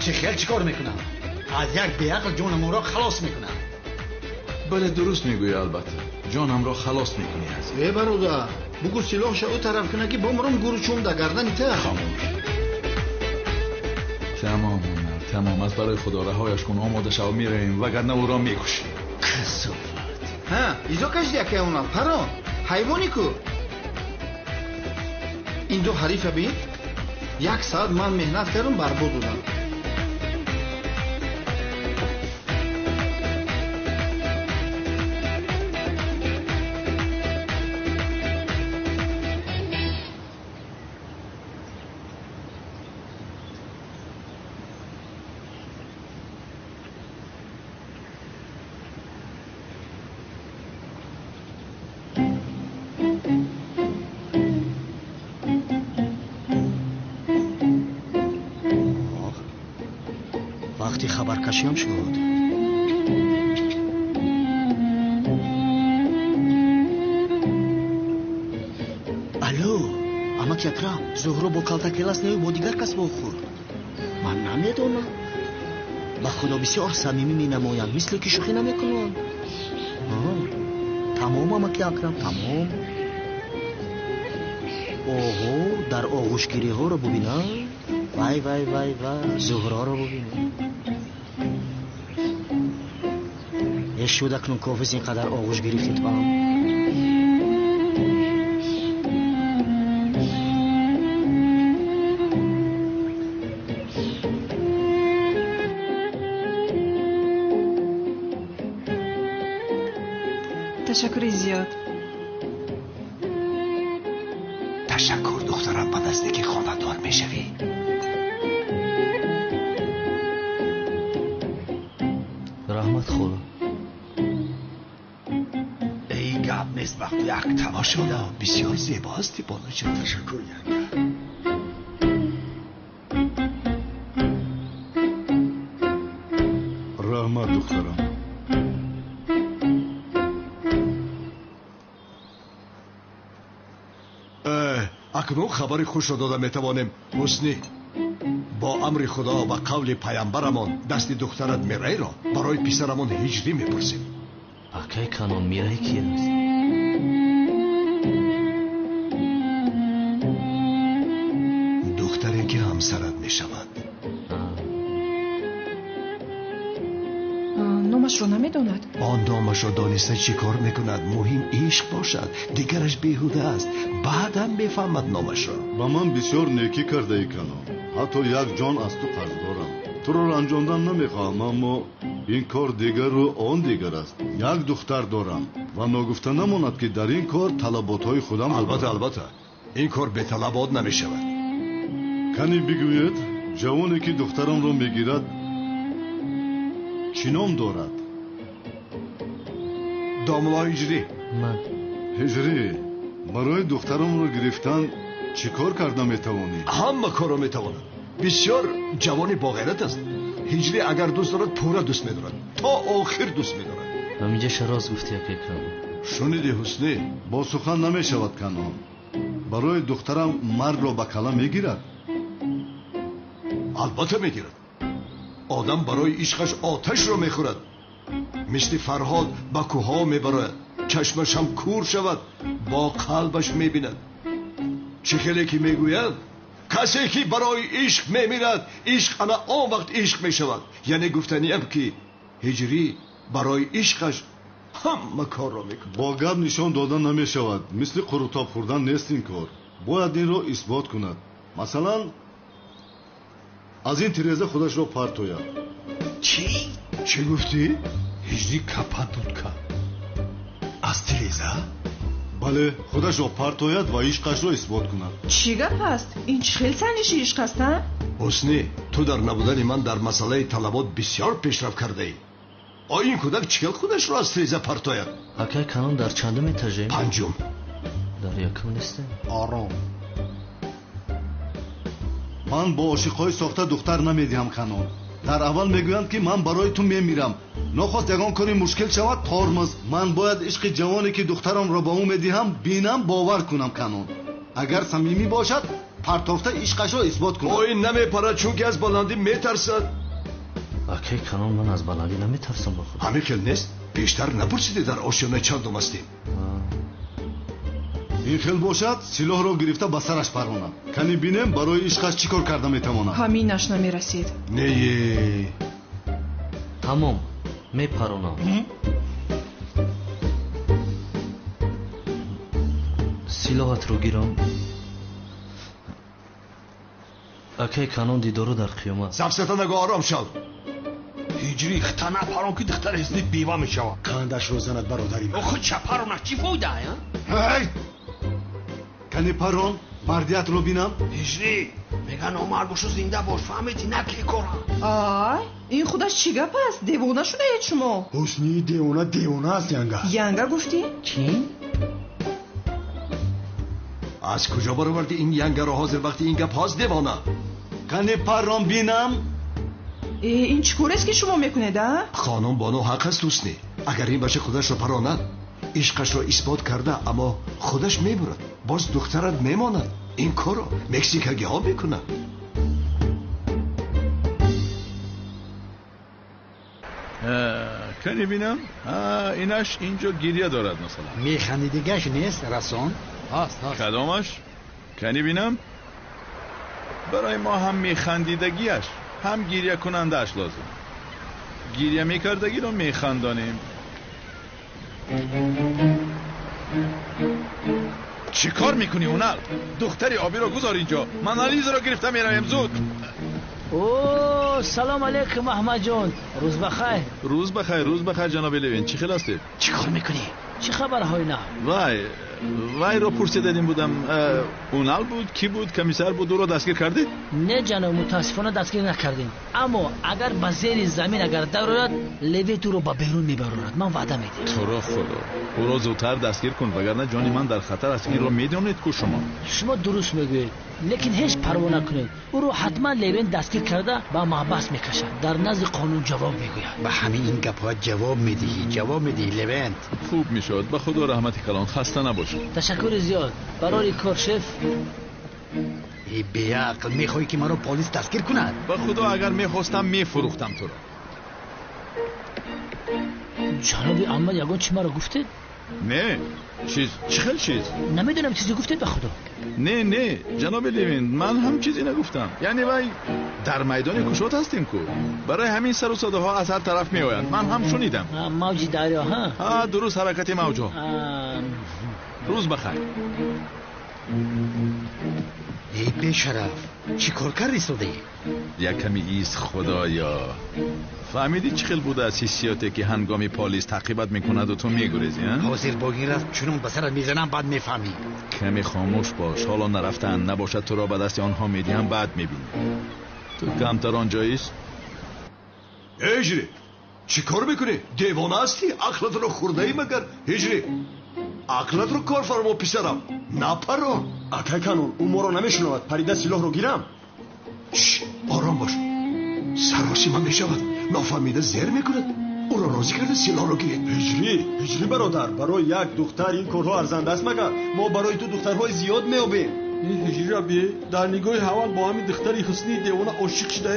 Чӣ хел чӣ кор мекунам? Аз як беақл ҷонамонро халос мекунам. Бале, дуруст мегӯӣ, албатта. Ҷонамро халос мекунӣ аз. Э, бародар, бугӯ силоҳша ӯ тараф куна ки бомром гуручум дар гардани та. Хомӯш. Тамом, Умар, тамом. Аз барои худо раҳояш кун, омода шав, меравем, вагарна ӯро мекушӣ. Касофат. Ҳа, изо кашиди акай Унал, парон. Ҳайвоне ку. Ин ду ҳарифа бин. Як соат ман меҳнат кардам, барбод додам. Вақти хабаркашиам шуд. Алло, амаки Акрам, Зуҳро бо калтакелас нею бо дигар кас вохӯрд. Ман намедонам. Ба худо бисёр самимӣ менамоянд, мисле ки шӯхӣ намекунанд. Тамом, амаки Акрам, тамом. Оҳо, дар оғӯшгириҳоро бубинам. Вай, вай, вай, вай, Зуҳроро бубинам. Е шуд акнун кофиз ин қадар оғӯш гирифти ту ҳам. Ташаккури зиёд. Ташаккур, духтарам, ба наздикӣ хонадор мешавӣ. Раҳмат, хола. Эй, гап нест, вақт як тамошода. Бисёр зебо ҳасти, бонуҷон. Ташаккур, янга. Раҳмат, духтарам. Акнун хабари хушро дода метавонем. Ҳуснӣ, бо амри Худо ва қавли паямбарамон дасти духтарат Мирайро барои писарамон Ҳиҷрӣ мепурсем. Акай Канон, Мирай ки аст? Духтаре ки ҳамсарат мешавад. Номашро намедонад? Он номашро дониста чӣ кор мекунад? Муҳим ишқ бошад, дигараш беҳуда аст. Баъдан мефаҳмад номашро. Ба ман бисёр некӣ кардаӣ, Канон. Ҳатто як ҷон аз ту қарз дорам. Туро ранҷондан намехоҳам, аммо ин кор дигару он дигар аст. Як духтар дорам ва ногуфта намонад, ки дар ин кор талаботҳои худам. Албатта, албатта, ин кор беталабот намешавад. Кани бигӯед, ҷавоне ки духтарамро мегирад чӣ ном дорад? Домло Ҳиҷрӣ. Ман. Ҳиҷрӣ, барои духтарамро гирифтан чӣ кор карда метавонӣ? Ҳама корро метавонад. Бисёр ҷавони боғайрат аст. Ҳиҷрӣ агар дӯст дорад, пурра дӯст медорад, то охир дӯст медорад. Ҳаминҷаша рост гуфти, акай Канон. Шуниди, Ҳуснӣ? Бо сухан намешавад, Канон. Барои духтарам мардро ба кала мегирад? Албатта мегирад. Одам барои ишқаш оташро мехӯрад. Мисли Фарҳод ба кӯҳҳо мебарояд, чашмаш ҳам кур шавад, бо қалбаш мебинад. Чӣ хеле ки мегӯяд, касе ки барои ишқ мемирад, ишқ ана он вақт ишқ мешавад. Яъне гуфтаниам, ки Ҳиҷрӣ барои ишқаш ҳама корро мекунад. Бо гап нишон дода намешавад. Мисли қурутоб хӯрдан нест ин кор. Бояд инро исбот кунад. Масалан, аз ин тиреза худашро партояд. Чӣ? Чӣ гуфтӣ? Ҳиҷрӣ капа дудка аз тиреза? Бале, худашро партояд ва ишқашро исбот кунад. Чӣ гап аст? Ин чӣ хел санҷиши ишқ аст, а? Ҳуснӣ, ту дар набудани ман дар масъалаи талабот бисёр пешрафт кардаӣ. О, ин кӯдак чӣ хел худашро аз тиреза партояд? Акай Канон, дар чандум этажем? Панҷум. Дар якум нестем? Ором. Ман бо ошиқҳои сохта духтар намедиҳам, Канон. Дар аввал мегӯянд, ки ман барои ту мемирам. Нохост ягон кори мушкил шавад, тормоз. Ман бояд ишқи ҷавоне, ки духтарамро ба ӯ медиҳам, бинам, бовар кунам, Канон. Агар самимӣ бошад, партофта ишқашро исбот кунад. О, ин намепарад, чунки аз баландӣ метарсад. Акай Канон, ман аз баландӣ наметарсам ба худ. Ҳамин хел нест? Пештар напурсидӣ, дар ошёна чандум ҳастем? Ин хел бошад, силоҳро гирифта ба сараш паронад. Кани бинем, барои ишқаш чӣ кор карда метавонад. Ҳаминаш намерасид. Не. Тамом, мепаронам. Силоҳатро гирам. Акай Канон, дидоро дар қиёмат. Сафсата нагӯ, ором шав. Ҳиҷрӣ, хита напарон, ки духтар ҳизни бева мешавад. Қандашро занад, бародари ман. Охи чапарона чӣ фоида, а? Ҳай! Кани парон, мардиятро бинам. Ҳиҷрӣ, меган номард бошу, зинда бош, фаҳмидӣ? Наки кора. Ай, ин худаш чӣ гап аст? Девона шудаед шумо? Ҳусни, девона девона аст, янга. Янга гуфтӣ? Чӣ? Аз куҷо бароварди ин янгаро? Ҳозир вақти ин гап ҳост, девона? Кани парон бинам. Ин чӣ корест ки шумо мекунед, а? Хонум Бону ҳақ аст, Ҳусни. Агар ин бача худашро паронад, ишқашро исбот карда, аммо худаш мебурад, боз духтарат мемонад. Ин корро мексикагиҳо мекунанд. Кани бинам, инаш инҷо гиря дорад, масалан. Механдидигаш нест, расон? Ҳаст, ҳаст. Кадомаш? Кани бинам? Барои мо ҳам механдидагиаш, ҳам гирякунандааш лозим. Гиря мекардагиро механдонем. Чӣ кор мекунӣ, Унал? Духтари обиро гузор инҷо. Ман Ализаро гирифта меравем, зуд. О, салом алейкум, Аҳмадҷон. Рӯз бахайр. Рӯз бахайр, рӯз бахайр, ҷаноби Левин. Чӣ хел ҳастед? Чӣ кор мекунӣ? Чӣ хабарҳои нав? Вай, вайро пурсидадим будам. Унал буд, кӣ буд, комиссар буд, ӯро дастгир кардед? Не, ҷаноб, мутаассифона дастгир накардем. Аммо агар ба зери замин агар дарояд, Левин ӯро ба берун мебарорад. Ман ваъда медиҳам. Туро худо, ӯро зудтар дастгир кун, вагарна ҷони ман дар хатар аст. Инро медонед ку шумо? Шумо дуруст мегӯед, лекин ҳеҷ парво накунед. Ӯро ҳатман Левин дастгир карда ба маҳбас мекашад. Дар назди қонун ҷавоб мегӯяд. Ба ҳамин ин гапҳо ҷавоб медиҳӣ, ҷавоб медиҳӣ, Левент. Хуб мешавад. Ба худо раҳмати калон, хаста набошед. Ташаккури зиёд. Барори кор, шеф. Эй беақл, мехоҳӣ ки маро полис дастгир кунад? Ба худо агар мехостам мефурӯхтам туро. Ҷаноби Аҳмад, ягон чӣ маро гуфтед? Не, чиз, чӣ хел чиз? Намедонам, чизе гуфтед ба худо. Не, не, ҷаноби Левин, ман ҳам чизе нагуфтам. Яъне вай дар майдони кушод ҳастем ку. Барои ҳамин сару садоҳо аз ҳар тараф меоянд. Ман ҳам шунидам. Мавҷи дарё, ҳа? Ҳа, дуруст, ҳаракати мавҷҳо. Рӯз бахайр. Эй бешараф, чӣ кор кардӣ содаӣ? Як ками ист, худоё. Фаҳмидӣ чӣ хел будааст ҳиссиёте ки ҳангоми полис таъқибат мекунаду ту мегурезӣ, а? Ҳозир бо ин рафт чунон ба сарат мезанам, баъд мефаҳмӣ. Каме хомӯш бош, ҳоло нарафтаанд, набошад туро ба дасти онҳо медиҳам, баъд мебинӣ. Ту камтар он ҷоист? Ҳиҷрӣ, чӣ кор мекунӣ? Девона ҳастӣ? Ақлатро хӯрдаӣ магар? Ҳиҷрӣ, ақлатро кор фармо, писарам. Напарон. Акай Канон, ӯ моро намешунавад. Парида силоҳро гирам. Ором бош, саросима мешавад. Нофаҳмида зер мекунад. Ӯро розӣ карда силоҳро гиред. Ҳиҷрӣ, ҳиҷрӣ бародар, барои як духтар ин корҳо арзанда аст магар? Мо барои ту духтарҳои зиёд меёбем. Ин ҳиҷриро бе дар нигоҳи ҳавал бо ҳамин духтари ҳуснии девона ошиқ шуда.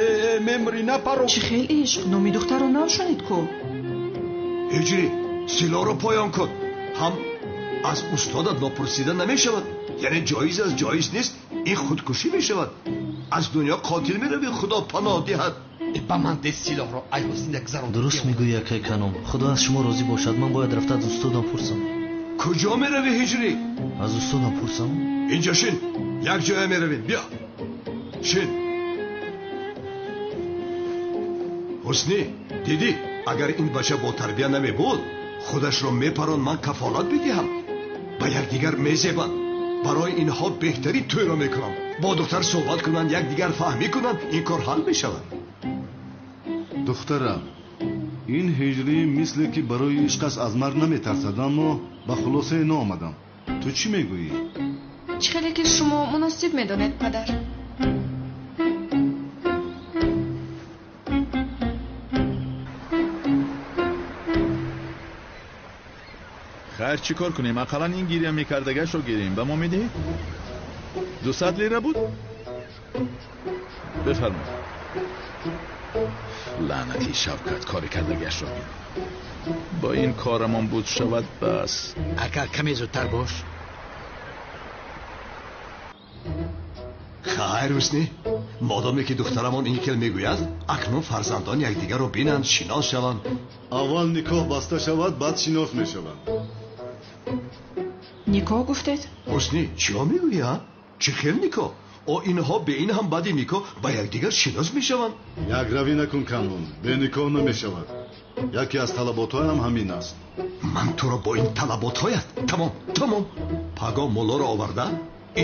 Мемри, напаро. Чӣ хел ишқ? Номи духтарро нашунид ку. Ҳиҷрӣ, силоҳро поён кун. Ҳам аз устодат нопурсида намешавад. Яъне ҷоиз аст, ҷоиз нест, ин худкушӣ мешавад. Аз дунё қотил меравӣ, худо паноҳ диҳад. Ба ман де силоҳро, ай ҳусни, як зарон. Дуруст мегӯӣ, акай Канон. Худо аз шумо розӣ бошад. Ман бояд рафта аз устодам пурсам. Куҷо меравӣ, ҳиҷрӣ? Аз устодам пурсам. Инҷо шин, як ҷоя меравем. Биё шин. Ҳуснӣ, дидӣ, агар ин бача бо тарбия намебуд, худашро мепарон, ман кафолат бидиҳам. Ба якдигар мезебанд. Барои инҳо беҳтарин тӯйро мекунам. Бо духтар суҳбат кунанд, якдигар фаҳмӣ кунанд, ин кор ҳал мешавад. Духтарам, ин ҳиҷрӣ мисле ки барои ишқаш аз марг наметарсад, аммо ба хулосае наомадам. Ту чӣ мегӯӣ? Чӣ хеле ки шумо муносиб медонед, падар. Хайр, чӣ кор кунем? Ақаллан ин гиря мекардагашро гирем. Ба мо медиҳед? 200 лира буд? Бифармоед. Лаънати Шавкат, кори кардагашро бин. Бо ин корамон буд шавад бас. Ака, каме зудтар бош. Хайр, Ҳуснӣ, модоме ки духтарамон ин хел мегӯяд, акнун фарзандон якдигарро бинанд, шинос шаванд. Аввал никоҳ баста шавад, баъд шинос мешаванд. Никоҳ гуфтед? Ҳуснӣ, чиё мегӯӣ, а? Чӣ хел никоҳ? О, инҳо бе ин ҳам баъди никоҳ ба якдигар шинос мешаванд. Якравӣ накун, Канон, бе никоҳ намешавад. Яке аз талаботҳоям ҳамин аст. Ман туро бо ин талаботҳоят. Тамом, тамом. Пагоҳ муллоро оварда,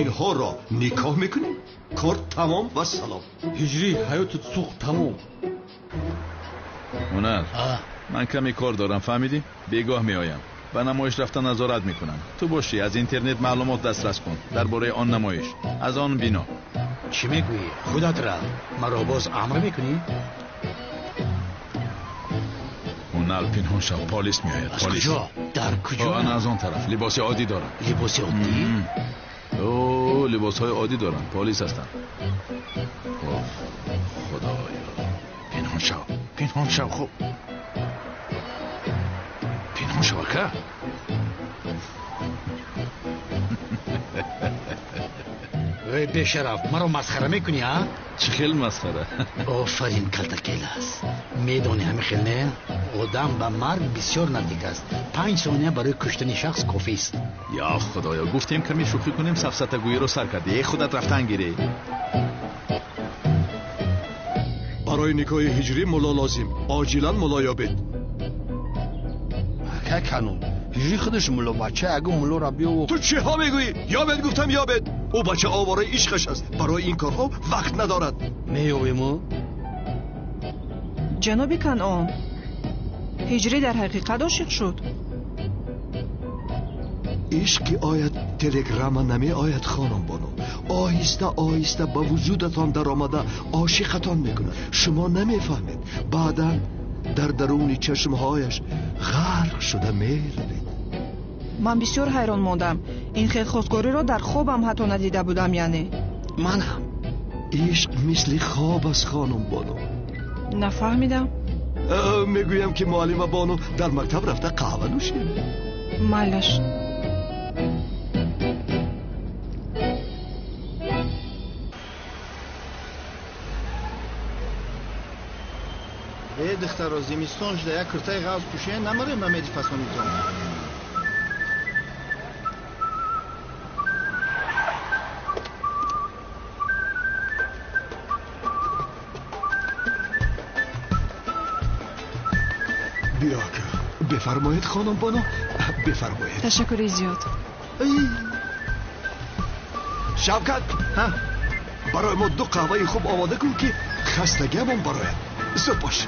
инҳоро никоҳ мекунем. Кор тамом ва салом. Ҳиҷрӣ, ҳаётат сӯхт, тамом. Ҳунар, ман каме кор дорам, фаҳмидӣ? Бегоҳ меоям. Ба намоиш рафта назорат мекунам. Ту бошӣ, аз интернет маълумот дастрас кун дар бораи он намоиш, аз он бино. Чӣ мегӯӣ? Худат рав. Маро боз амр мекунӣ? Онал пинҳон шав, полис меояд. Аз куҷо? Дар куҷо? Ана аз он тараф. Либоси оддӣ доранд. Либоси оддӣ? О, либосҳои оддӣ доранд. Полис ҳастанд. Оф, худоё. Пинҳон шав, пинҳон шав, хуб. Пинҳон шав, ака. Эй бешараф, маро масхара мекунӣ, а? Чӣ хел масхара? Офарин, калтакелас. Медонӣ ҳамин хел не? Одам ба марг бисёр наздик аст. 5 сония барои куштани шахс кофист. Ё худоё, гуфтем каме шӯхӣ кунем, сафсатагӯиро сар кардӣ. Э, худат рафтан гирӣ. Барои никоҳи ҳиҷрӣ мулло лозим. Оҷилан мулло ёбед. Ака канун, ҳиҷрӣ худаш мулло бача, агу муллоро биёву. Ту чиҳо мегӯӣ? Ёбед гуфтам, ёбед. Ӯ бача овораи ишқаш аст. Барои ин корҳо вақт надорад. Меёбему? Ҷаноби Канъон, ҳиҷрӣ дар ҳақиқат ошиқ шуд? Ишқ ки ояд, телеграмма намеояд, хонум бону. Оҳиста оҳиста ба вуҷудатон даромада ошиқатон мекунад. Шумо намефаҳмед. Баъдан дар даруни чашмҳояш ғарқ шуда меравед. Ман бисёр ҳайрон мондам. Ин хел хостгориро дар хобам ҳатто надида будам, яъне. Ман ҳам. Ишқ мисли хоб аст, хонум бону. Нафаҳмидам. Мегӯям ки муаллима бону дар мактаб рафта қаҳва нӯшем. Майлаш. Э, духтаро, зимистон шуда, як куртаи ғафз пӯшед, намарем ба меди фасонитон. Биё, ака. Бифармоед, хонум бону, бифармоед. Ташаккури зиёд. Шавкат, барои мо 2 қаҳваи хуб омода кун, ки хастагиамон барояд. Зуд бош.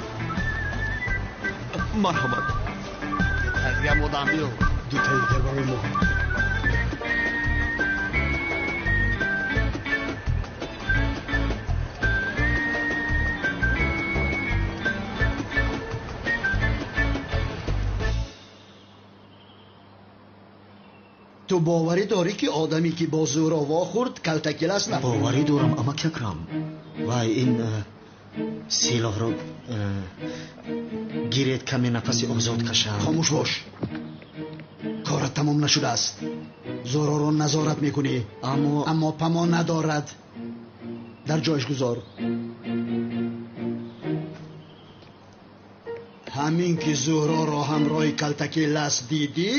Марҳамат. Тазгам одам биё. 2 таи дигар барои мо. Ту боварӣ дорӣ, ки одаме ки бо Зуҳро вохӯрд, калтакелас нахӯрд? Боварӣ дорам, амак Акрам. Вай, ин силоҳро гиред, каме нафаси озод кашам. Хомӯш бош. Корат тамом нашудааст. Зуҳроро назорат мекунӣ. Аммо памо надорад. Дар ҷояш гузор. Ҳамин ки Зуҳроро ҳамроҳи калтакелас дидӣ,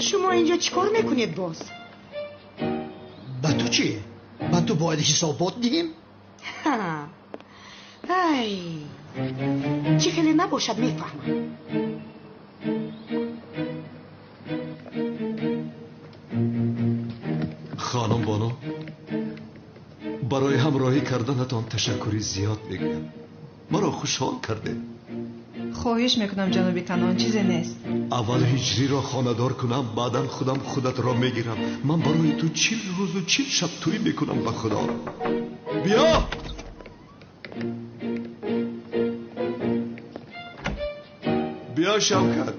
шумо инҷо чӣ кор мекунед боз? Ба ту чӣ? Ба ту бояд ҳисобот диҳем? Ай, чӣ хеле набошад мефаҳмам. Хонум бону, барои ҳамроҳӣ карданатон ташаккури зиёд мегӯям. Маро хушҳол кардед. Хоҳиш мекунам, ҷаноби Канъон, чизе нест. Аввал ҳиҷриро хонадор кунам, баъдан худам худатро мегирам. Ман барои ту 40 рӯзу 40 шаб тӯй мекунам, ба худо. Биё! Биё, Шавкат.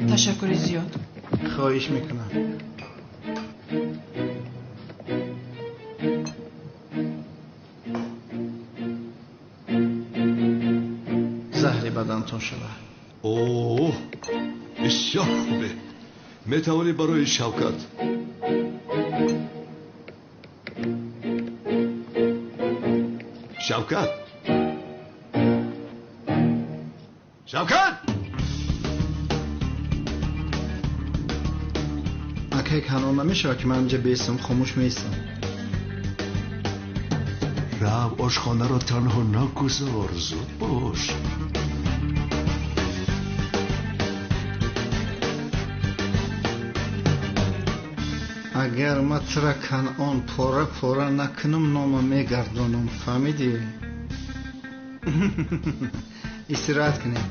Ташаккури зиёд. Хоҳиш мекунам. Заҳри бадантон шавад. Оҳ, бисёр хубе. Метавонӣ барои Шавкат. Шавкат, Шавкат! Акай Канъон, намешавад ки ман инҷа бестам, хомӯш меистам. Рав, ошхонаро танҳо нагузор, зуд бош. Агар ман тура Канъон пора пора накунам, нома мегардонам, фаҳмидӣ? Истироҳат кунем.